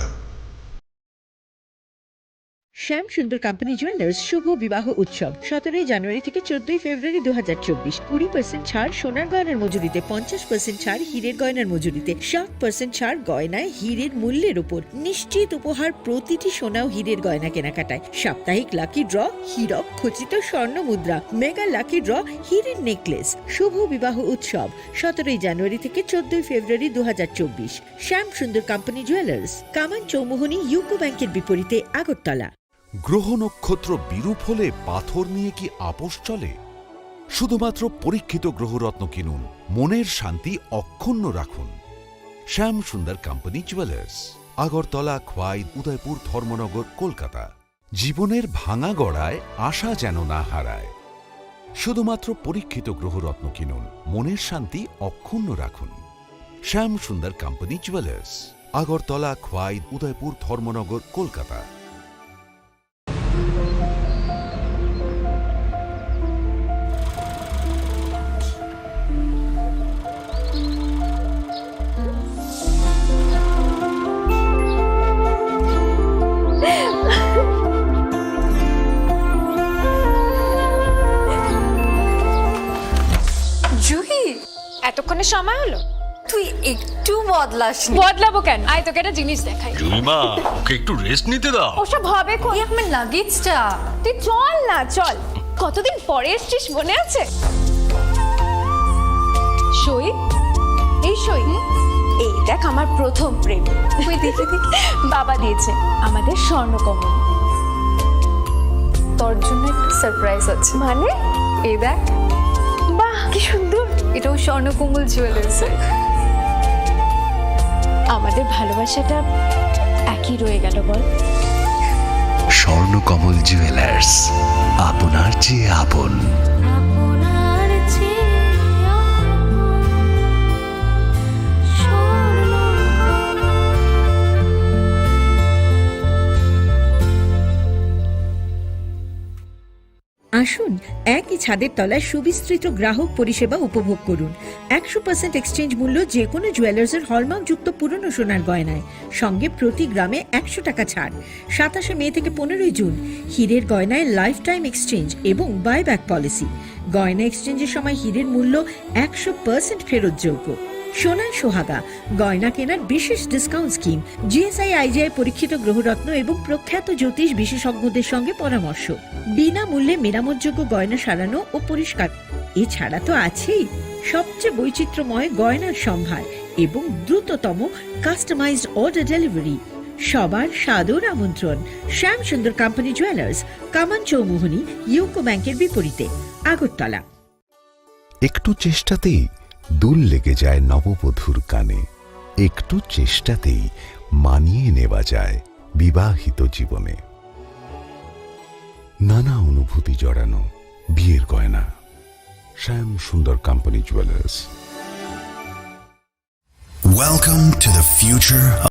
শ্যাম সুন্দর কোম্পানি জুয়েলার্স শুভ বিবাহ উৎসব সতেরোই জানুয়ারি থেকে চোদ্দই ফেব্রুয়ারি দু হাজার চব্বিশ। কুড়ি পার্সেন্ট ছাড় সোনার গয়নার মজুরিতে, পঞ্চাশ পার্সেন্ট ছাড় হীরের গয়নার মজুরিতে, সাত পার্সেন্ট ছাড় গয়নায় হীরের মূল্যের উপর, নিশ্চিত উপহার প্রতিটি সোনা ও হীরের গয়না কেনাকাটায়, সাপ্তাহিক লাকি ড্র, হীরক খচিত স্বর্ণ মুদ্রা, মেগা লাকি ড্র, হীরের নেকলেস। শুভ বিবাহ উৎসব সতেরোই জানুয়ারি থেকে চোদ্দই ফেব্রুয়ারি দু হাজার চব্বিশ। শ্যাম সুন্দর কোম্পানি জুয়েলার্স, কামান চৌমুহনী ইউকো ব্যাংকের বিপরীতে আগরতলা। গ্রহ নক্ষত্র বিরূপ হলে পাথর নিয়ে কি আপোষ চলে? শুধুমাত্র পরীক্ষিত গ্রহরত্ন কিনুন, মনের শান্তি অক্ষুণ্ণ রাখুন। শ্যাম সুন্দর কোম্পানি জুয়েলার্স, আগরতলা, খোয়াই, উদয়পুর, ধর্মনগর, কলকাতা। জীবনের ভাঙা গড়ায় আশা যেন না হারায়। শুধুমাত্র পরীক্ষিত গ্রহরত্ন কিনুন, মনের শান্তি অক্ষুণ্ণ রাখুন। শ্যাম সুন্দর কোম্পানি জুয়েলার্স, আগরতলা, খোয়াই, উদয়পুর, ধর্মনগর, কলকাতা। জুহি, এতক্ষণে সময় হলো? তুই একটু বদলাসনি। বদলাবো কেন? আয়, তোকে একটা জিনিস দেখাই। জুইমা, ওকে একটু রেস্ট নিতে দাও। ওসব হবে কই? এই আমার লাগেজটা। তুই চল না, চল। কতদিন পরে এসছিস, মনে আছে? সই, এই সই। এই দেখ, আমার প্রথম প্রেম। তুই দেখে দেখে। বাবা দিয়েছে আমাদের স্বর্ণকমল। তোর জন্য একটা সারপ্রাইজ আছে। মানে? এই দেখ। বাহ, কি সুন্দর। এটাও স্বর্ণকমল জুয়েলার্সের। আমাদের ভালোবাসাটা একই রয়ে গেল, বল? স্বর্ণকমল জুয়েলার্স, আপনার চেয়ে আপন। আসুন, একই ছাদের তলায় সুবিস্তৃত গ্রাহক পরিষেবা উপভোগ করুন। একশো পার্সেন্ট এক্সচেঞ্জ মূল্য যে কোনো জুয়েলার্সের হলমার্কযুক্ত পুরনো সোনার গয়নায়, সঙ্গে প্রতি গ্রামে একশো টাকা ছাড়। সাতাশে মে থেকে পনেরোই জুন, হীরের গয়নায় লাইফ টাইম এক্সচেঞ্জ এবং বাইব্যাক পলিসি। গয়না এক্সচেঞ্জের সময় হীরের মূল্য একশো পার্সেন্ট ফেরতযোগ্য। সোনায় সোহাগা, গয়না কেনার বিশেষ ডিসকাউন্ট স্কিম, জিএসআই আইজিআই পরীক্ষিত গ্রহরত্ন এবং প্রখ্যাত জ্যোতিষ বিশেষজ্ঞদের সঙ্গে পরামর্শ, বিনামূল্যে মেরামতযোগ্য গয়না সারানো ও পরিষ্কার। এছাড়া তো আছেই সবচেয়ে বৈচিত্র্যময় গয়নার সম্ভার এবং দ্রুততম কাস্টমাইজড অর্ডার ডেলিভারি। সবার সাদর আমন্ত্রণ। শ্যাম সুন্দর কোম্পানি জুয়েলার্স, কামান চৌমুহনী, ইউকো ব্যাংকের বিপরীতে, আগরতলা। একটু চেষ্টাতেই দুল লেগে যায় নববধূর কানে। একটু চেষ্টাতেই মানিয়ে নেওয়া যায় বিবাহিত জীবনে। নানা অনুভূতি জড়ানো বিয়ের গয়না। শ্যাম সুন্দর company jewellers. Welcome to the future of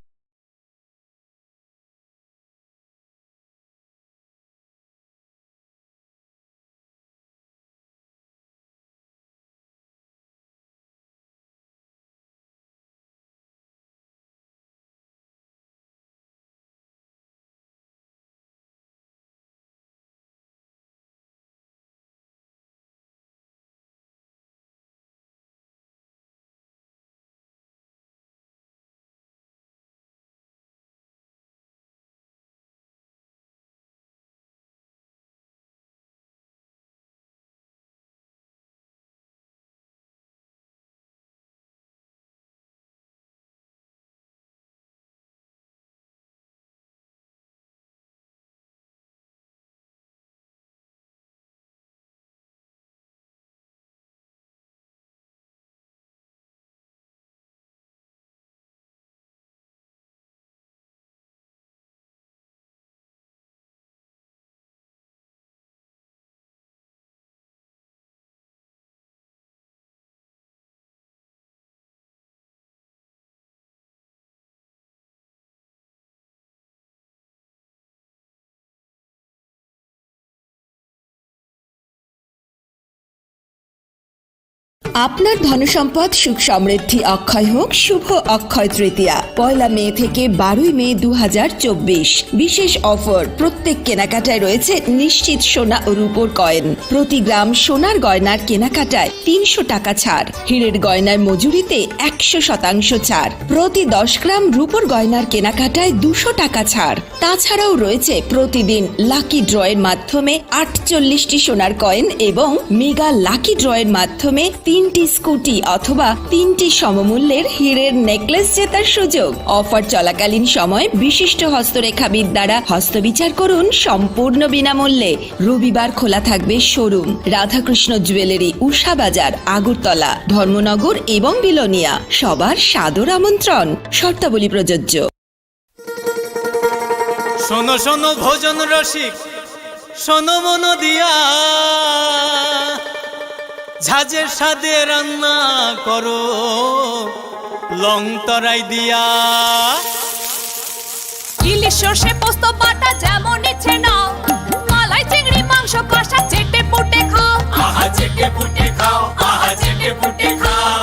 আপনার ধনসম্পদ সুখ সমৃদ্ধি অক্ষয় হোক শুভ অক্ষয় তৃতীয়া, পয়লা মে থেকে বারোই মে দু হাজার চব্বিশ। বিশেষ অফার, প্রত্যেক কেনাকাটায় রয়েছে নিশ্চিত সোনা ও রূপোর কয়েন। প্রতি গ্রাম সোনার গয়নার কেনাকাটায় তিনশো টাকা ছাড়, হীরের গয়নার মজুরিতে একশো শতাংশ ছাড়, প্রতি দশ গ্রাম রূপোর গয়নার কেনাকাটায় দুশো টাকা ছাড়। তাছাড়াও রয়েছে প্রতিদিন লাকি ড্রয়ের মাধ্যমে আটচল্লিশটি সোনার কয়েন এবং মেগা লাকি ড্রয়ের মাধ্যমে তিনটি স্কুটি অথবা তিনটি সমমূল্যের হীরের নেকলেস জেতার সুযোগ। অফার চলাকালীন সময় বিশিষ্ট হস্তরেখাবিদ দ্বারা হস্তবিচার করুন সম্পূর্ণ বিনামূল্যে। রবিবার খোলা থাকবে শোরুম। রাধাকৃষ্ণ জুয়েলারি, উষা বাজার, আগরতলা, ধর্মনগর এবং বিলোনিয়া। সবার সাদর আমন্ত্রণ। শর্তাবলী প্রযোজ্য। শোনো শোনো ভোজন রসিক, শোনো মন দিয়া, ঝাঁঝের স্বাদে রান্না করো লং তরাই দিয়া। ইলিশ সর্ষে পোস্ত বাটা যেমন ইচ্ছে নাও, মালাই চিংড়ি মাংস কষা চেটে পুটে খাও। আহা চেটে পুটে খাও, আহা চেটে পুটে খাও।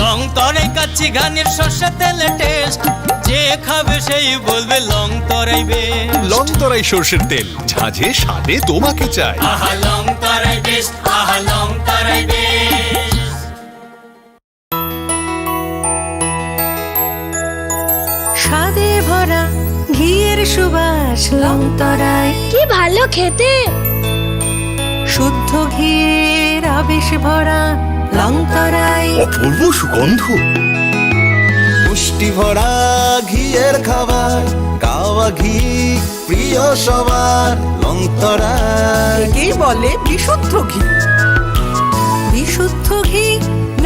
লং তরাই কাচ্চি ঘানির সর্ষে তেলে টেস্ট, যে খাবে সেই বলবে লং তরাই বেস্ট। লং তরাই সর্ষের তেল, ঝাঁঝে স্বাদে তোমাকে চাই। আহা লং তরাই বেস্ট, আহা লং তরাই বেস্ট। স্বাদে ভরা ঘিয়ের সুবাস লং তরাই। কি ভালো খেতে! শুদ্ধ ঘিয়ের আবেশ ভরা লং তরাই। অপূর্ব সুগন্ধ। পুষ্টি ভরা ঘিয়ের খাবার, গাওয়া ঘি প্রিয় সবার লং তরাই। একেই বলে বিশুদ্ধ ঘি। বিশুদ্ধ ঘি,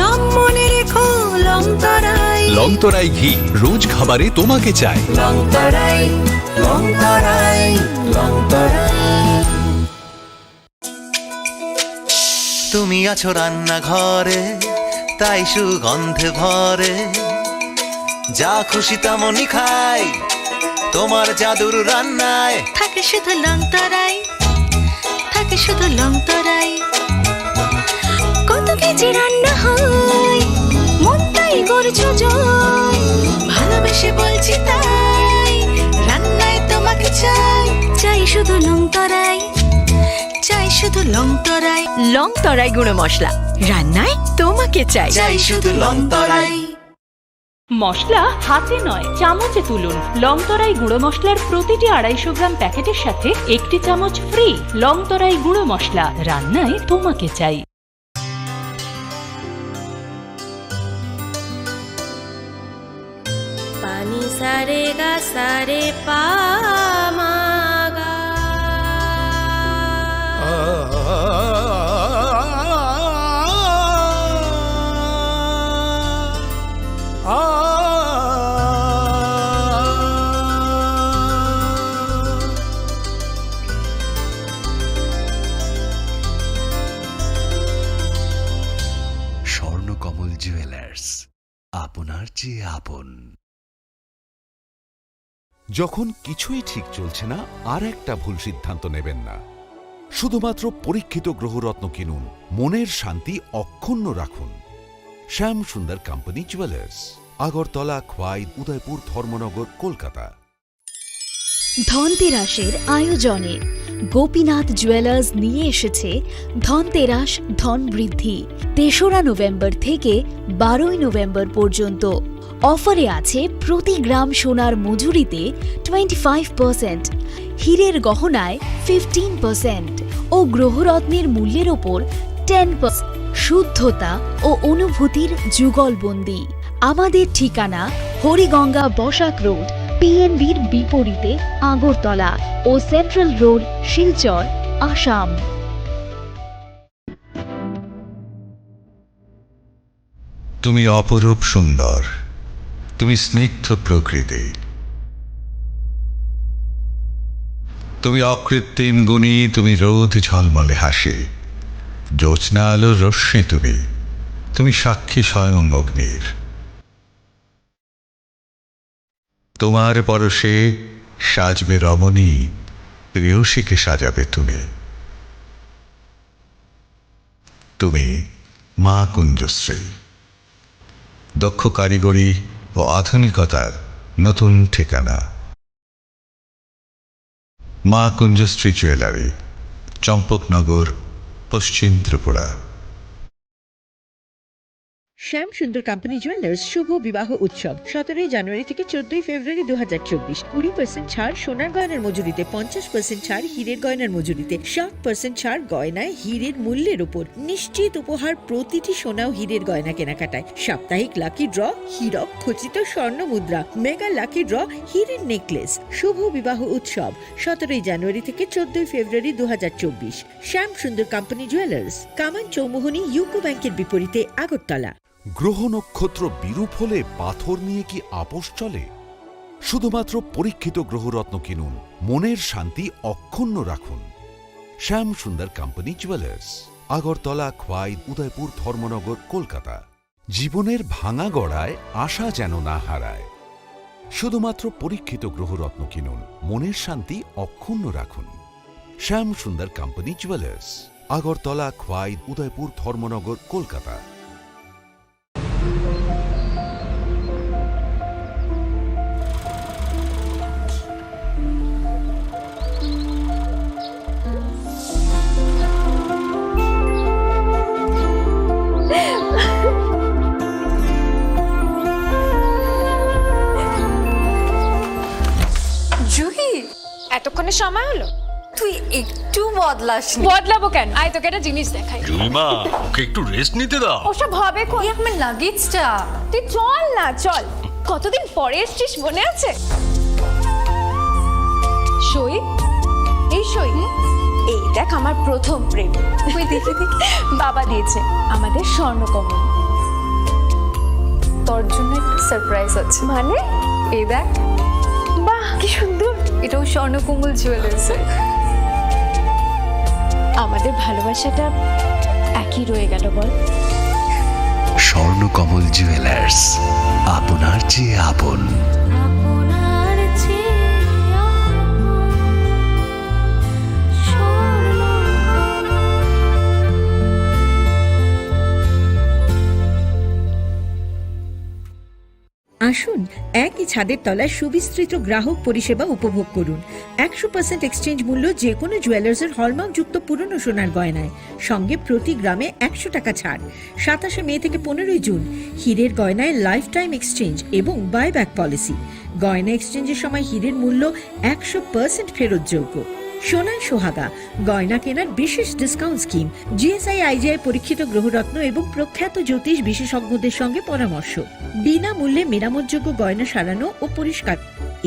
নাম মনে রেখো লং তরাই। লং তরাই ঘি, রোজ খাবারে তোমাকে চাই। লং তরাই, লং তরাই, লং তরাই। তুমি আছো রান্নাঘরে, তাই সুগন্ধে ভরে। যা খুশি তেমনই খাই, তোমার জাদুর রান্নায়। থাকে শুধু লং তরাই, থাকে শুধু লং তরাই। কত কেজি রান্না হয়, মনটাই করছো জয়। ভালোবেসে বলছি তাই, রান্নায় তোমাকে চাই, চাই শুধু লং তরাই। চাই শুধু লং তরাই। লং তরাই গুঁড়ো মশলা, রান্নায় তোমাকে চাই। চাই শুধু লং তরাই। মশলা হাতে নয়, চামচে তুলুন। লং তরাই গুঁড়ো মশলার প্রতিটি আড়াইশো গ্রাম প্যাকেটের সাথে একটি চামচ ফ্রি। লং তরাই গুঁড়ো মশলা, রান্নায় তোমাকে চাই। Pani sare ga sare pa ma ga. Swarnakamal jewellers, আপনার চেয়ে আপন। যখন কিছুই ঠিক চলছে না, আর একটা ভুল সিদ্ধান্ত নেবেন না। শুধুমাত্র পরীক্ষিত গ্রহরত্ন কিনুন, মনের শান্তি অক্ষুণ্ণ রাখুন। শ্যাম সুন্দর কোম্পানি জুয়েলার্স, আগরতলা, খোয়াই, উদয়পুর, ধর্মনগর, কলকাতা। ধনতেরাসের আয়োজনে গোপীনাথ জুয়েলার্স নিয়ে এসেছে ধনতেরাস ধন বৃদ্ধি। তেসরা নভেম্বর থেকে বারোই নভেম্বর পর্যন্ত। অফারে আছে প্রতি গ্রাম সোনার মজুরিতে টোয়েন্টি ফাইভ পার্সেন্ট, হীরের গহনায় ফিফটিন পার্সেন্ট ও গ্রহরত্নের মূল্যের ওপর টেন পার্সেন্ট। শুদ্ধতা ও অনুভূতির যুগলবন্দি। আমাদের ঠিকানা হরিগঙ্গা বসাক রোড, পিএনবির বিপরীতে আগরতলা ও সেন্ট্রাল রোড, শিলচর, আসাম। তুমি অপরূপ সুন্দর, তুমি স্নিগ্ধ প্রকৃতি, তুমি অকৃত্রিম গুণী, তুমি রোদ ঝলমলে হাসি, জ্যোৎস্না আলোর রশ্মি তুমি, তুমি সাক্ষী স্বয়ং অগ্নির। তোমার পরশে সাজবে রমণী, প্রেয়সীকে সাজাবে তুমি। তুমি মা কুঞ্জশ্রী, দক্ষ কারিগরি ও আধুনিকতার নতুন ঠিকানা। মা কুঞ্জশ্রী জুয়েলারি, চম্পকনগর, পশ্চিম ত্রিপুরা। শ্যাম সুন্দর কোম্পানি জুয়েলার্স শুভ বিবাহ উৎসব, সতেরোই জানুয়ারি থেকে চোদ্দই ফেব্রুয়ারি দু হাজার চব্বিশ। কুড়ি পার্সেন্ট ছাড় সোনার গয়নার মজুরিতে, পঞ্চাশ পার্সেন্ট ছাড় হীরের গয়নার মজুরিতে, সাত পার্সেন্ট ছাড় গয়নায় হীরের মূল্যের উপর। নিশ্চিত উপহার প্রতিটি সোনা ও হীরের গয়না কেনাকাটায়। সাপ্তাহিক লাকি ড্র, হীরক খচিত স্বর্ণ মুদ্রা, মেগা লাকি ড্র, হীরের নেকলেস। শুভ বিবাহ উৎসব সতেরোই জানুয়ারি থেকে চোদ্দই ফেব্রুয়ারি দু হাজার চব্বিশ। শ্যাম সুন্দর কোম্পানি জুয়েলার্স, কামান চৌমুহনী ইউকো ব্যাংকের বিপরীতে, আগরতলা। গ্রহ নক্ষত্র বিরূপ হলে পাথর নিয়ে কি আপোষ চলে? শুধুমাত্র পরীক্ষিত গ্রহরত্ন কিনুন, মনের শান্তি অক্ষুণ্ণ রাখুন। শ্যাম সুন্দর কোম্পানি জুয়েলার্স, আগরতলা, খোয়াই, উদয়পুর, ধর্মনগর, কলকাতা। জীবনের ভাঙা গড়ায় আশা যেন না হারায়। শুধুমাত্র পরীক্ষিত গ্রহরত্ন কিনুন, মনের শান্তি অক্ষুণ্ণ রাখুন। শ্যাম সুন্দর কোম্পানি জুয়েলার্স, আগরতলা, খোয়াই, উদয়পুর, ধর্মনগর, কলকাতা। জুহি, এতক্ষণে সময় হলো? তুই একটু বদলাসনি। বদলাবো কেন? আয়, তোকে একটা জিনিস দেখাই। জুলিমা, ওকে একটু রেস্ট নিতে দাও। ওসব হবে কোন? এই আমার লাগেজটা। তুই চল না, চল। কতদিন পরে এসছিস, মনে আছে? সই, এই সই। এই দেখ, আমার প্রথম প্রেম। ওই দেখে দেখে। বাবা দিয়েছে, আমাদের স্বর্ণকমল। তোর জন্য একটা সারপ্রাইজ আছে। মানে? এই দেখ। বাহ, কি সুন্দর। এটাও স্বর্ণকমল জুয়েলার্স। আমাদের ভালোবাসাটা একই রয়ে গেল, বল? স্বর্ণকমল জুয়েলার্স, আপনার চেয়ে আপন। আপনার চেয়ে আপন। আসুন, একই ছাদের তলায় সুবিস্তৃত গ্রাহক পরিষেবা উপভোগ করুন। একশো পার্সেন্ট এক্সচেঞ্জ মূল্য যে কোনো জুয়েলার্সের হলমার্কযুক্ত পুরনো সোনার গয়নায়, সঙ্গে প্রতি গ্রামে একশো টাকা ছাড়। সাতাশে মে থেকে পনেরোই জুন, হীরের গয়নায় লাইফ টাইম এক্সচেঞ্জ এবং বাইব্যাক পলিসি। গয়না এক্সচেঞ্জের সময় হীরের মূল্য একশো পার্সেন্ট ফেরতযোগ্য। সোনায় সোহাগা, গয়না কেনার বিশেষ ডিসকাউন্ট স্কিম, জিএসআই আইজিআই পরীক্ষিত গ্রহরত্ন এবং প্রখ্যাত জ্যোতিষ বিশেষজ্ঞদের সঙ্গে পরামর্শ। বিনামূল্যে মেরামতযোগ্য গয়না সারানো ও পরিষ্কার।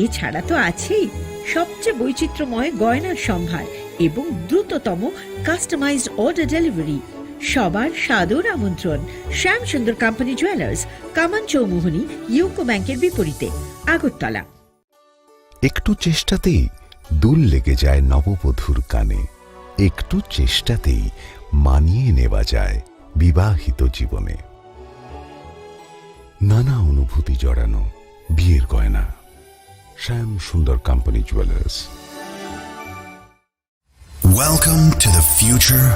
এছাড়া তো আছেই সবচেয়ে বৈচিত্র্যময় গয়নার সম্ভার এবং দ্রুততম কাস্টমাইজড অর্ডার ডেলিভারি। সবার সাদর আমন্ত্রণ শ্যাম সুন্দর কোম্পানি জুয়েলার্স, কামান চৌমুহনী, ইউকো ব্যাংকের বিপরীতে, আগরতলা। একটু চেষ্টাতেই দুল লেগে যায় নববধূর কানে, একটু চেষ্টাতেই মানিয়ে নেওয়া যায় বিবাহিত জীবনে। নানা অনুভূতি জড়ানো বিয়ের গয়না। শ্যাম সুন্দর company jewellers. Welcome to the future.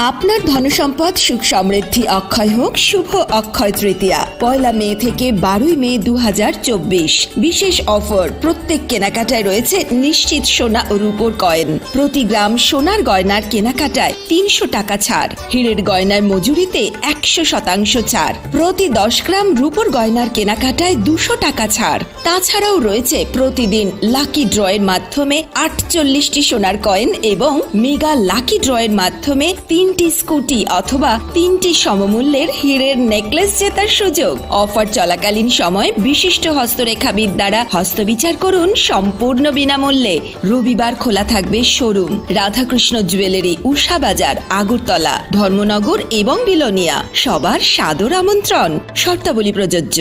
আপনার ধনসম্পদ সুখ সমৃদ্ধি অক্ষয় হোক শুভ অক্ষয় তৃতীয়া, পয়লা মে থেকে বারোই মে দু হাজার চব্বিশ। বিশেষ অফার, প্রত্যেক কেনাকাটায় রয়েছে নিশ্চিত সোনা ও রূপোর কয়েন। প্রতি গ্রাম সোনার গয়নার কেনাকাটায় তিনশো টাকা ছাড়, হীরের গয়নার মজুরিতে একশো শতাংশ ছাড়, প্রতি দশ গ্রাম রূপোর গয়নার কেনাকাটায় দুশো টাকা ছাড়। তাছাড়াও রয়েছে প্রতিদিন লাকি ড্রয়ের মাধ্যমে আটচল্লিশটি সোনার কয়েন এবং মেগা লাকি ড্রয়ের মাধ্যমে তিনটি স্কুটি অথবা তিনটি সমমূল্যের হীরের নেকলেস জেতার সুযোগ। অফার চলাকালীন সময় বিশিষ্ট হস্তরেখাবিদ দ্বারা হস্তবিচার করুন সম্পূর্ণ বিনামূল্যে। রবিবার খোলা থাকবে শোরুম, রাধাকৃষ্ণ জুয়েলারি, উষা বাজার, আগরতলা, ধর্মনগর এবং বিলোনিয়া। সবার সাদর আমন্ত্রণ। শর্তাবলী প্রযোজ্য।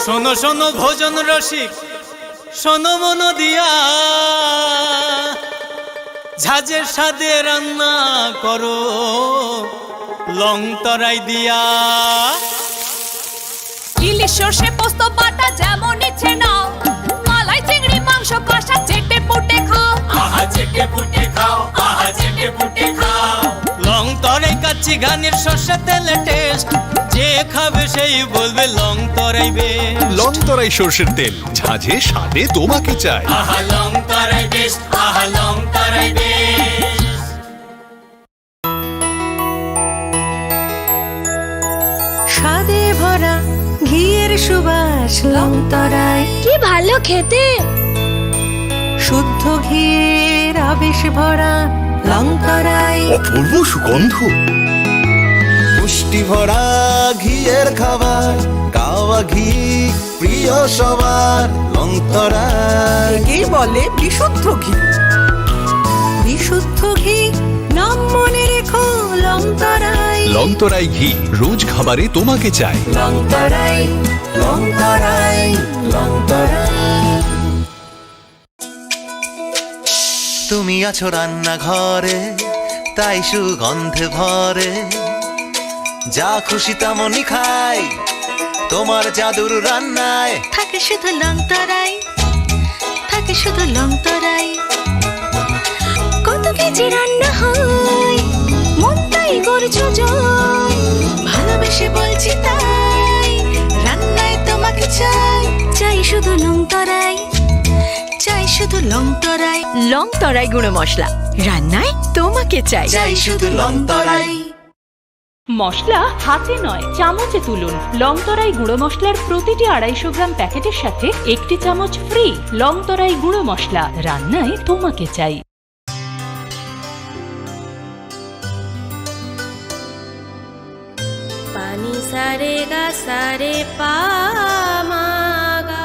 শোনো শোনো ভোজন রসিক, শোনো মন দিয়া, ঝাঁঝের স্বাদে রান্না করো লং তরাই দিয়া। ইলিশ সর্ষে পোস্ত বাটা যেমন ইচ্ছে নাও, মালাই চিংড়ি মাংস কষা চেটে পুটে খাও। আহা চেটে পুটে খাও, আহা চেটে পুটে খাও। লং তরাই কাচ্চি ঘানির সর্ষে তেলে টেস্ট, যে খাবে সেই বলবে লং তরাই বেস্ট। লং তরাই সর্ষের তেল, ঝাঁঝে স্বাদে তোমাকে চাই। আহা লং তরাই বেস্ট, আহা লং তরাই বেস্ট। স্বাদে ভরা ঘিয়ের সুবাস লং তরাই। কি ভালো খেতে। শুদ্ধ ঘিয়ের আবেশ ভরা লং তরাই। অপূর্ব সুগন্ধ। পুষ্টি ভরা ঘিয়ের খাবার, গাওয়া ঘি প্রিয় সবার লং তরাই। একেই বলে বিশুদ্ধ ঘি। বিশুদ্ধ ঘি, নাম মনে রেখো লং তরাই। লং তরাই ঘি, রোজ খাবারে তোমাকে চাই। লং তরাই, লং তরাই, লং তরাই। তুমি আছো রান্নাঘরে, তাই সুগন্ধে ভরে। যা খুশি তেমনই খাই, তোমার জাদুর রান্নায়। থাকে শুধু লং তরাই, থাকে শুধু লং তরাই। কত কেজি রান্না হয়, মনটাই করছো জয়। ভালোবেসে বলছি তাই, রান্নায় তোমাকে চাই, চাই শুধু লং তরাই। চাই শুধু লং তরাই। লং তরাই গুঁড়ো মশলা, রান্নায় তোমাকে চাই। চাই শুধু লং তরাই। মশলা হাতে নয়, চামচে তুলুন। লং তরাই গুঁড়ো মশলার প্রতিটি আড়াইশো গ্রাম প্যাকেটের সাথে একটি চামচ ফ্রি। লং তরাই গুঁড়ো মশলা, রান্নায় তোমাকে চাই। Pani sare ga sare pa ma ga.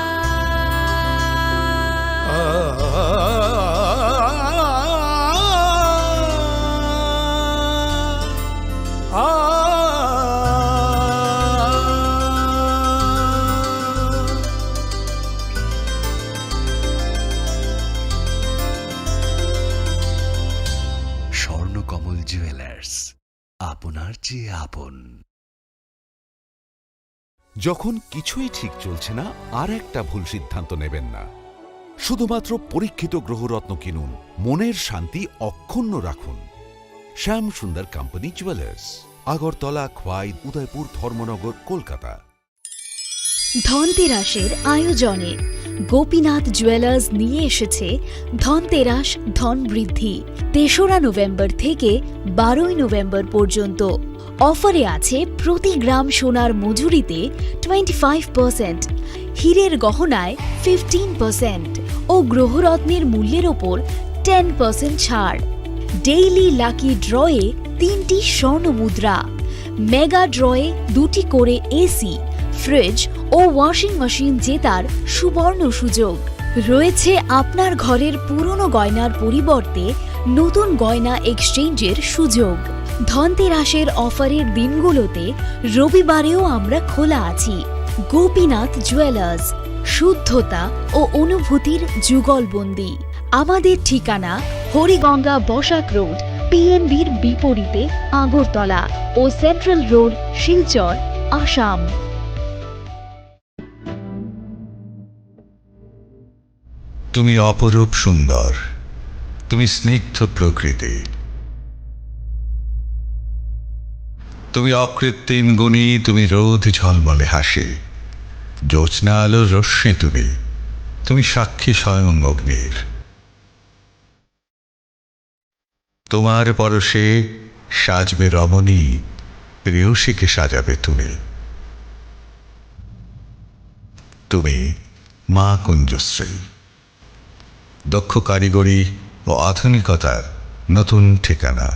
Swarnakamal jewellers, আপনার চেয়ে আপন। যখন কিছুই ঠিক চলছে না, আর একটা ভুল সিদ্ধান্ত নেবেন না। শুধুমাত্র পরীক্ষিত গ্রহরত্ন কিনুন, মনের শান্তি অক্ষুণ্ণ রাখুন। শ্যাম সুন্দর কোম্পানি জুয়েলার্স, আগরতলা, খোয়াই, উদয়পুর, ধর্মনগর, কলকাতা। ধনতেরাসের আয়োজনে গোপীনাথ জুয়েলার্স নিয়ে এসেছে ধনতেরাস ধন বৃদ্ধি। তেসরা নভেম্বর থেকে বারোই নভেম্বর পর্যন্ত। অফারে আছে প্রতি গ্রাম সোনার মজুরিতে টোয়েন্টি ফাইভ পার্সেন্ট, হীরের গহনায় ফিফটিন পার্সেন্ট ও গ্রহরত্নের মূল্যের ওপর টেন পার্সেন্ট ছাড়। ডেইলি লাকি ড্রয়ে তিনটি স্বর্ণ মুদ্রা, মেগা ড্রয়ে দুটি করে এসি, ফ্রিজ ও ওয়াশিং মেশিন জেতার সুবর্ণ সুযোগ। রয়েছে আপনার ঘরের পুরনো গয়নার পরিবর্তে নতুন গয়না এক্সচেঞ্জের সুযোগ। ধনতেরাসের অফারের দিনগুলোতে রবিবারেও আমরা খোলা আছি। গোপীনাথ জুয়েলার্স, শুদ্ধতা ও অনুভূতির যুগলবন্দি। আমাদের ঠিকানা হরিগঙ্গা বসাক রোড, পিএনবির বিপরীতে আগরতলা ও সেন্ট্রাল রোড, শিলচর, আসাম। তুমি অপরূপ সুন্দর, তুমি স্নিগ্ধ প্রকৃতি, তুমি অকৃত্রিম গুণী, তুমি রোদ ঝলমলে হাসি, জ্যোৎস্না আলোর রশ্মি তুমি, তুমি সাক্ষী স্বয়ং অগ্নির। তোমার পরশে সাজবে রমণী, প্রেয়সীকে সাজাবে তুমি। তুমি মা কুঞ্জশ্রী, দক্ষ কারিগরি ও আধুনিকতার নতুন ঠিকানা।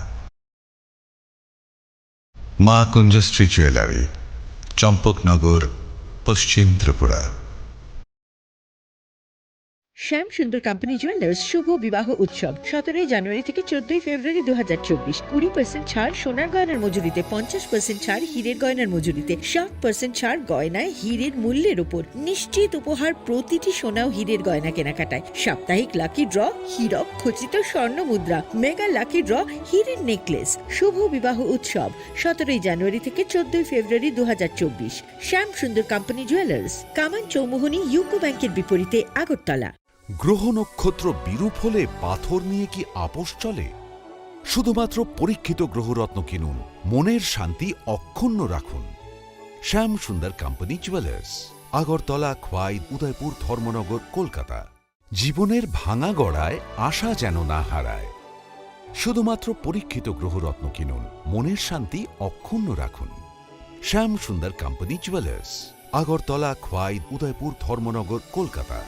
মা কুঞ্জশ্রী জুয়েলারি, চম্পকনগর, পশ্চিম ত্রিপুরা। শ্যাম সুন্দর কোম্পানি জুয়েলার্স শুভ বিবাহ উৎসব সতেরোই জানুয়ারি থেকে চোদ্দই ফেব্রুয়ারি দু হাজার চব্বিশ। কুড়ি পার্সেন্ট ছাড় সোনার গয়নার মজুরিতে, পঞ্চাশ পার্সেন্ট ছাড় হীরের গয়নার মজুরিতে, সাত পার্সেন্ট ছাড় গয়নায় হীরের মূল্যের উপর। নিশ্চিত উপহার প্রতিটি সোনা ও হীরের গয়না কেনাকাটায়। সাপ্তাহিক লাকি ড্র, হীরক খচিত স্বর্ণ মুদ্রা, মেগা লাকি ড্র, হীরের নেকলেস। শুভ বিবাহ উৎসব সতেরোই জানুয়ারি থেকে চোদ্দই ফেব্রুয়ারি দু হাজার চব্বিশ। শ্যাম সুন্দর কোম্পানি জুয়েলার্স, কামান চৌমুহনী ইউকো ব্যাংকের বিপরীতে, আগরতলা। গ্রহ নক্ষত্র বিরূপ হলে পাথর নিয়ে কি আপোষ চলে? শুধুমাত্র পরীক্ষিত গ্রহরত্ন কিনুন, মনের শান্তি অক্ষুণ্ণ রাখুন। শ্যাম সুন্দর কোম্পানি জুয়েলার্স, আগরতলা, খোয়াই, উদয়পুর, ধর্মনগর, কলকাতা। জীবনের ভাঙা গড়ায় আশা যেন না হারায়। শুধুমাত্র পরীক্ষিত গ্রহরত্ন কিনুন, মনের শান্তি অক্ষুণ্ণ রাখুন। শ্যাম সুন্দর কোম্পানি জুয়েলার্স, আগরতলা, খোয়াই, উদয়পুর, ধর্মনগর, কলকাতা।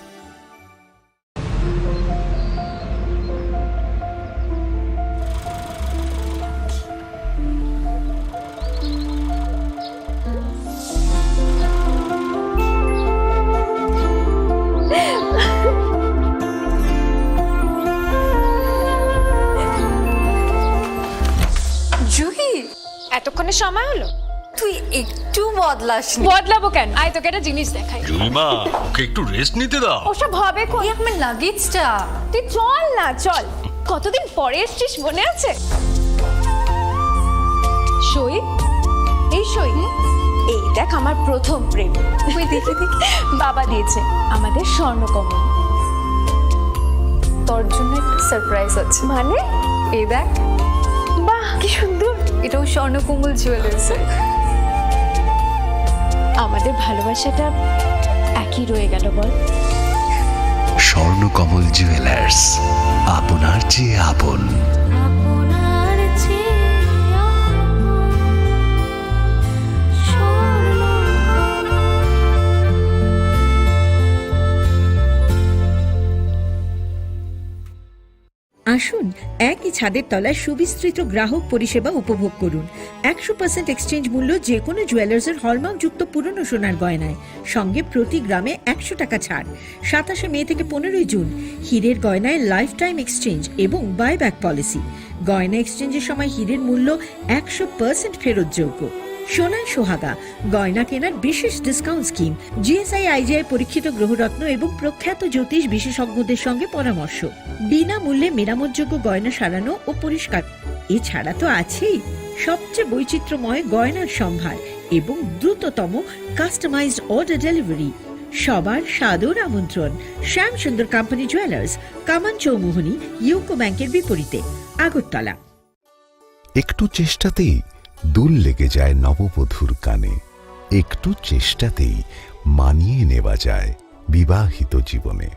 জুহি, এতক্ষণে সময় হলো? তুই একটু বদলাসনি। বদলাবো কেন? আয়, তোকে একটা জিনিস দেখাই। জুলিমা, ওকে একটু রেস্ট নিতে দাও। ওসব হবে কই? এই আমার লাগেজটা। তুই চল না, চল। কতদিন পরে এসছিস, মনে আছে? সই, এই সই। এই দেখ, আমার প্রথম প্রেম। ওই দেখি, দেখি। বাবা দিয়েছে আমাদের স্বর্ণকমল। তোর জন্য একটা সারপ্রাইজ আছে। মানে? এই দেখ। বাহ, কি সুন্দর। এটাও স্বর্ণকমল জুয়েলার্সের। আমাদের ভালোবাসাটা একই রয়ে গেল, বল? স্বর্ণকমল জুয়েলার্স, আপনার চেয়ে আপন। আপনার চেয়ে আপন। আসুন, একই ছাদের তলায় সুবিস্তৃত গ্রাহক পরিষেবা উপভোগ করুন। একশো পার্সেন্ট এক্সচেঞ্জ মূল্য যে কোনো জুয়েলার্সের হলমার্কযুক্ত পুরনো সোনার গয়নায়, সঙ্গে প্রতি গ্রামে একশো টাকা ছাড়। সাতাশে মে থেকে পনেরোই জুন, হীরের গয়নায় লাইফ টাইম এক্সচেঞ্জ এবং বাইব্যাক পলিসি। গয়না এক্সচেঞ্জের সময় হীরের মূল্য একশো পার্সেন্ট ফেরতযোগ্য। সোনায় সোহাগা, গয়না কেনার বিশেষ ডিসকাউন্ট স্কিম, জিএসআই আইজিআই পরীক্ষিত গ্রহরত্ন এবং প্রখ্যাত জ্যোতিষ বিশেষজ্ঞদের সঙ্গে পরামর্শ। বিনামূল্যে মেরামতযোগ্য গয়না সারানো ও পরিষ্কার। এছাড়া তো আছেই সবচেয়ে বৈচিত্র্যময় গয়নার সম্ভার এবং দ্রুততম কাস্টমাইজড অর্ডার ডেলিভারি। সবার সাদর আমন্ত্রণ শ্যাম সুন্দর কোম্পানি জুয়েলার্স, কামান চৌমুহনী, ইউকো ব্যাংকের বিপরীতে, আগরতলা। একটু চেষ্টাতেই দুল লেগে যায় নববধূর কানে, একটু চেষ্টাতেই মানিয়ে নেওয়া যায় বিবাহিত জীবনে।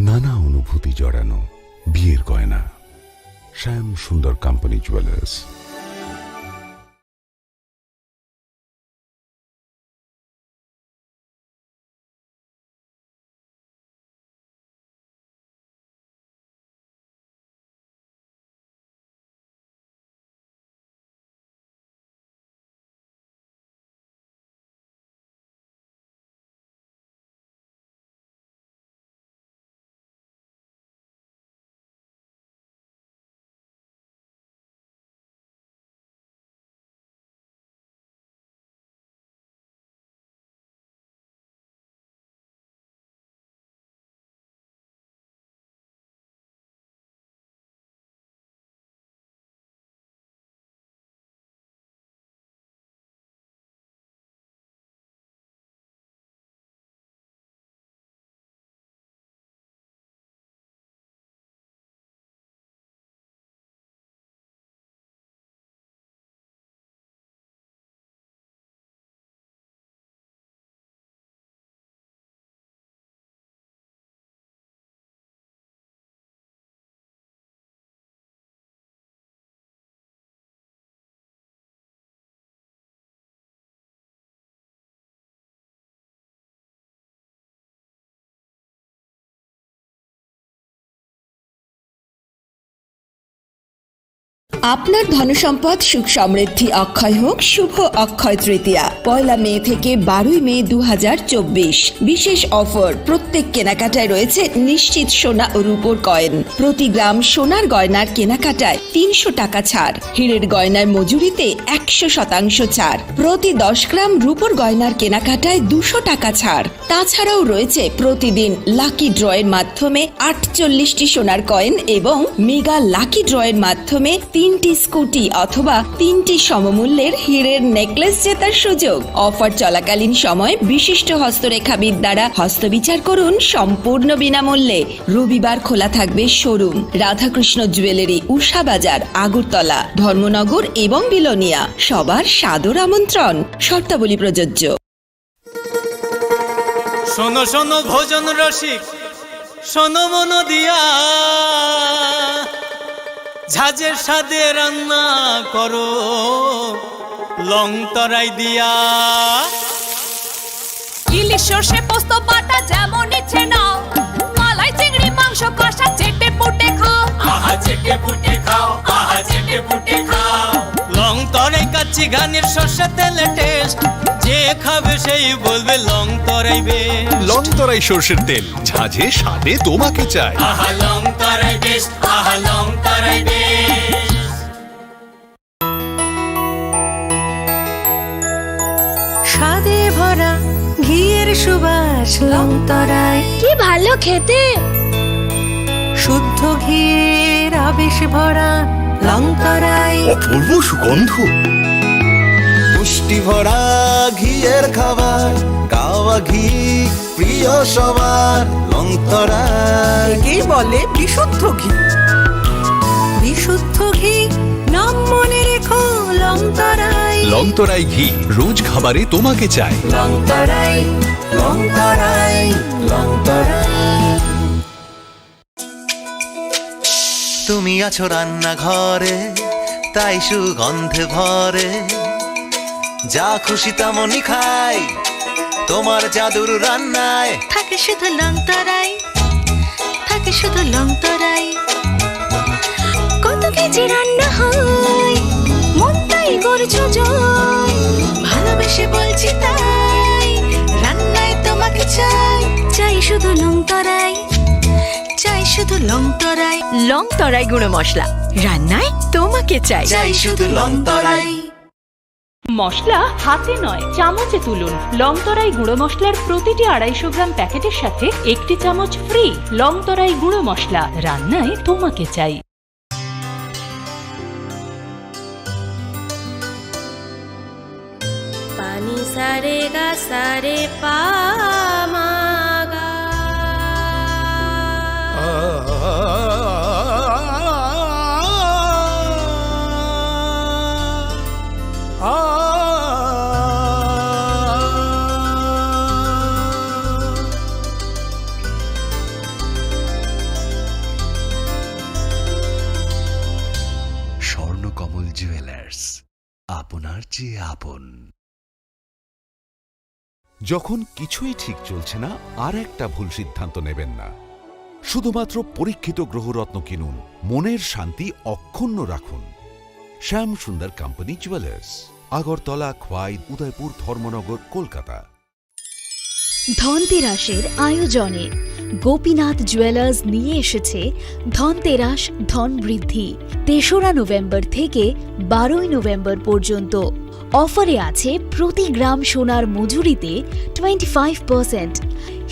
নানা অনুভূতি জড়ানো বিয়ের গয়না। শ্যাম সুন্দর কোম্পানি জুয়েলার্স। আপনার ধনসম্পদ সুখ সমৃদ্ধি অক্ষয় হোক শুভ অক্ষয় তৃতীয়া, পয়লা মে থেকে বারোই মে দু হাজার চব্বিশ। বিশেষ অফার, প্রত্যেক কেনাকাটায় রয়েছে নিশ্চিত সোনা ও রূপোর কয়েন। প্রতি গ্রাম সোনার গয়নার কেনাকাটায় তিনশো টাকা ছাড়, হীরের গয়নার মজুরিতে একশো শতাংশ ছাড়, প্রতি দশ গ্রাম রূপোর গয়নার কেনাকাটায় দুশো টাকা ছাড়। তাছাড়াও রয়েছে প্রতিদিন লাকি ড্রয়ের মাধ্যমে আটচল্লিশটি সোনার কয়েন এবং মেগা লাকি ড্রয়ের মাধ্যমে তিনটি স্কুটি অথবা তিনটি সমমূল্যের হীরের নেকলেস জেতার সুযোগ। অফার চলাকালীন সময় বিশিষ্ট হস্তরেখাবিদ দ্বারা হস্তবিচার করুন সম্পূর্ণ বিনামূল্যে। রবিবার খোলা থাকবে শোরুম। রাধাকৃষ্ণ জুয়েলারি, উষা বাজার, আগরতলা, ধর্মনগর এবং বিলোনিয়া। সবার সাদর আমন্ত্রণ। শর্তাবলী প্রযোজ্য। শোনো শোনো ভোজন রসিক, শোনো মন দিয়া, ঝাঁঝের স্বাদে রান্না করো লং তরাই দিয়া। ইলিশ সর্ষে পোস্ত বাটা যেমন ইচ্ছে নাও, মালাই চিংড়ি মাংস কষা চেটে পুটে খাও। আহা চেটে পুটে খাও, আহা চেটে পুটে খাও। লং তরাই কাচ্চি ঘানির সর্ষে তেলে টেস্ট, যে খাবে সেই বলবে লং তরাই বেস্ট। লং তরাই সর্ষের তেল, ঝাঁঝে স্বাদে তোমাকে চাই। আহা লং তরাই বেস্ট, আহা লং তরাই বেস্ট। স্বাদে ভরা ঘিয়ের সুবাস লং তরাই। কি ভালো খেতে! শুদ্ধ ঘিয়ের আবেশ ভরা লং তরাই। অপূর্ব সুগন্ধ। পুষ্টি ভরা ঘিয়ের খাবার, কাওয়া ঘি প্রিয় সবার লং তরাই। একেই বলে বিশুদ্ধ ঘি। বিশুদ্ধ ঘি, নাম মনে রেখো লং তরাই। লং তরাই ঘি, রোজ খাবারে তোমাকে চাই। লং তরাই, লং তরাই, লং তরাই। তুমি আছো রান্নাঘরে, তাই সুগন্ধে ভরে। যা খুশি তেমনই খাই, তোমার জাদুর রান্নায়। থাকে শুধু লং তরাই, থাকে শুধু লং তরাই। কত কেজি রান্না হয়, মনটাই করছো জয়। ভালোবেসে বলছি তাই, রান্নায় তোমাকে চাই। চাই শুধু লং তরাই, চাই শুধু লং তরাই। লং তরাই গুঁড়ো মশলা, রান্নায় তোমাকে চাই। চাই শুধু লং তরাই। মশলা হাতে নয়, চামচে তুলুন। লং তরাই গুঁড়ো মশলার প্রতিটি আড়াইশো গ্রাম প্যাকেটের সাথে একটি চামচ ফ্রি। লং তরাই গুঁড়ো মশলা, রান্নায় তোমাকে চাই। Pani sare ga sare pa ma ga. Swarnakamal jewellers, আপনার চেয়ে আপন। যখন কিছুই ঠিক চলছে না, আর একটা ভুল সিদ্ধান্ত নেবেন না। শুধুমাত্র পরীক্ষিত গ্রহরত্ন কিনুন, মনের শান্তি অক্ষুণ্ণ রাখুন। শ্যাম সুন্দর কোম্পানি জুয়েলার্স, আগরতলা, খোয়াই, উদয়পুর, ধর্মনগর, কলকাতা। ধনতেরাসের আয়োজনে গোপীনাথ জুয়েলার্স নিয়ে এসেছে ধনতেরাস ধন বৃদ্ধি। তেসরা নভেম্বর থেকে বারোই নভেম্বর পর্যন্ত। অফারে আছে প্রতি গ্রাম সোনার মজুরিতে টোয়েন্টি ফাইভ পার্সেন্ট,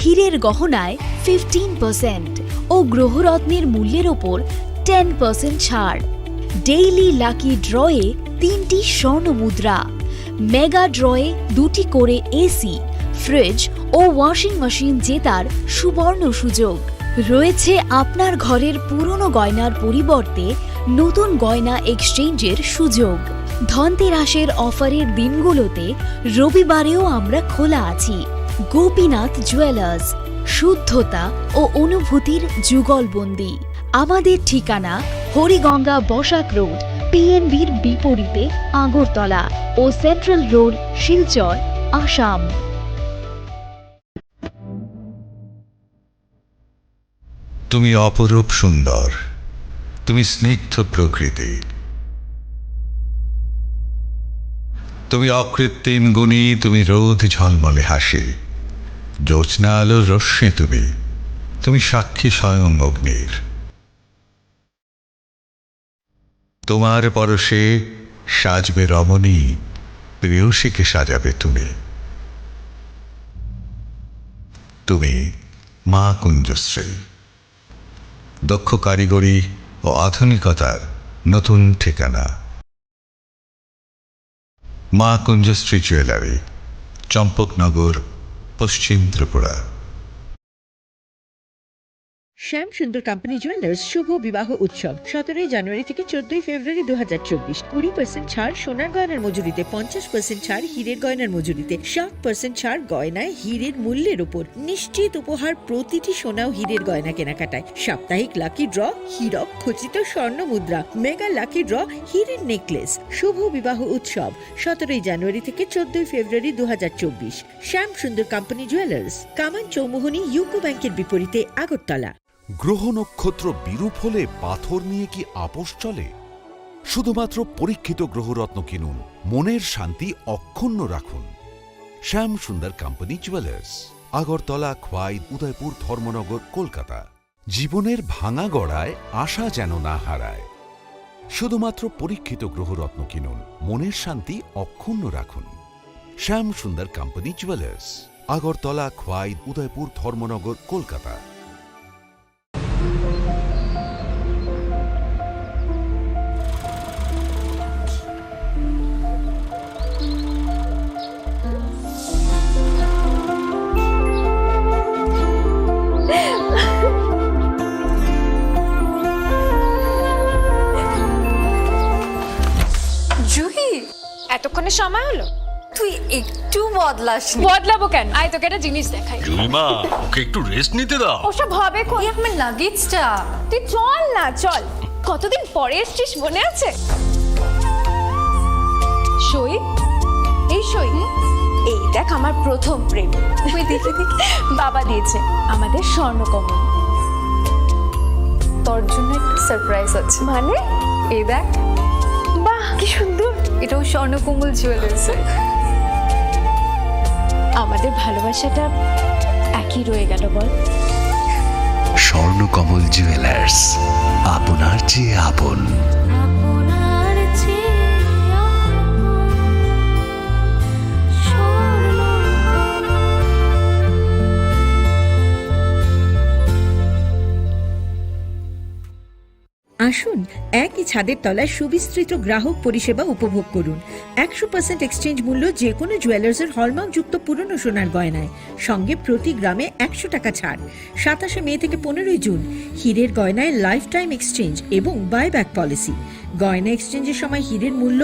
হীরের গহনায় ফিফটিন পার্সেন্ট ও গ্রহরত্নের মূল্যের ওপর টেন পার্সেন্ট ছাড়। ডেইলি লাকি ড্রয়ে তিনটি স্বর্ণ মুদ্রা, মেগা ড্রয়ে দুটি করে এসি, ফ্রিজ ও ওয়াশিং মেশিন জেতার সুবর্ণ সুযোগ। রয়েছে আপনার ঘরের পুরনো গয়নার পরিবর্তে নতুন গয়না এক্সচেঞ্জের সুযোগ। ধনতেরাসের অফারের দিনগুলোতে রবিবারেও আমরা খোলা আছি। গোপীনাথ জুয়েলার্স, শুদ্ধতা ও অনুভূতির যুগলবন্দি। আমাদের ঠিকানা হরিগঙ্গা বসাক রোড, পিএনবির বিপরীতে আগরতলা ও সেন্ট্রাল রোড, শিলচর, আসাম। তুমি অপরূপ সুন্দর, তুমি স্নিগ্ধ প্রকৃতি, তুমি অকৃত্রিম গুণী, তুমি রোদ ঝলমলে হাসি, জ্যোৎস্না আলোর রশ্মি তুমি, তুমি সাক্ষী স্বয়ং অগ্নির। তোমার পরশে সাজবে রমণী, প্রেয়সীকে সাজাবে তুমি। তুমি মা কুঞ্জশ্রী, দক্ষ কারিগরি ও আধুনিকতার নতুন ঠিকানা। মা কুঞ্জশ্রী জুয়েলারি, চম্পকনগর, পশ্চিম ত্রিপুরা। শ্যাম সুন্দর কোম্পানি জুয়েলার্স শুভ বিবাহ উৎসব সতেরোই জানুয়ারি থেকে চোদ্দই ফেব্রুয়ারি দু হাজার চব্বিশ। কুড়ি পার্সেন্ট ছাড় সোনার গয়নার মজুরিতে, পঞ্চাশ পার্সেন্ট ছাড় হীরের গয়নার মজুরিতে, সাত পার্সেন্ট ছাড় গয়নায় হীরের মূল্যের উপর। নিশ্চিত উপহার প্রতিটি সোনা ও হীরের গয়না কেনাকাটায়। সাপ্তাহিক লাকি ড্র, হীরক খচিত স্বর্ণ মুদ্রা, মেগা লাকি ড্র, হীরের নেকলেস। শুভ বিবাহ উৎসব সতেরোই জানুয়ারি থেকে চোদ্দই ফেব্রুয়ারি দু হাজার চব্বিশ। শ্যাম সুন্দর কোম্পানি জুয়েলার্স, কামান চৌমুহনী ইউকো ব্যাংকের বিপরীতে, আগরতলা। গ্রহ নক্ষত্র বিরূপ হলে পাথর নিয়ে কি আপোষ চলে? শুধুমাত্র পরীক্ষিত গ্রহরত্ন কিনুন, মনের শান্তি অক্ষুণ্ণ রাখুন। শ্যাম সুন্দর কোম্পানি জুয়েলার্স, আগরতলা, খোয়াই, উদয়পুর, ধর্মনগর, কলকাতা। জীবনের ভাঙা গড়ায় আশা যেন না হারায়। শুধুমাত্র পরীক্ষিত গ্রহরত্ন কিনুন, মনের শান্তি অক্ষুণ্ণ রাখুন। শ্যাম সুন্দর কোম্পানি জুয়েলার্স, আগরতলা, খোয়াই, উদয়পুর, ধর্মনগর, কলকাতা। জুহি, এতক্ষণে সময় হলো? তুই একটু বদলাসনি। বদলাবো কেন? আয়, তোকে একটা জিনিস দেখাই। জুলিমা, ওকে একটু রেস্ট নিতে দাও। ওসব হবে কোন? এই আমার লাগেজটা। তুই চল না, চল। কতদিন পরে এসছিস, মনে আছে? সই, এই সই। এই দেখ, আমার প্রথম প্রেম। ওই দেখে দেখে। বাবা দিয়েছে আমাদের স্বর্ণকমল। তোর জন্য একটা সারপ্রাইজ আছে। মানে? এই দেখ। বাহ, কি সুন্দর। এটাও স্বর্ণকমল জুয়েলার্সের। আমাদের ভালোবাসাটা একই রয়ে গেল, বল? স্বর্ণকমল জুয়েলার্স, আপনার চেয়ে আপন। আপনার চেয়ে আপন। আসুন, একই ছাদের তলায় সুবিস্তৃত গ্রাহক পরিষেবা উপভোগ করুন। একশো পার্সেন্ট এক্সচেঞ্জ মূল্য যে কোনো জুয়েলার্সের হলমার্কযুক্ত পুরনো সোনার গয়নায়, সঙ্গে প্রতি গ্রামে একশো টাকা ছাড়। সাতাশে মে থেকে পনেরোই জুন হীরের গয়নায় লাইফ টাইম এক্সচেঞ্জ এবং বাইব্যাক পলিসি। গয়না এক্সচেঞ্জের সময় হীরের মূল্য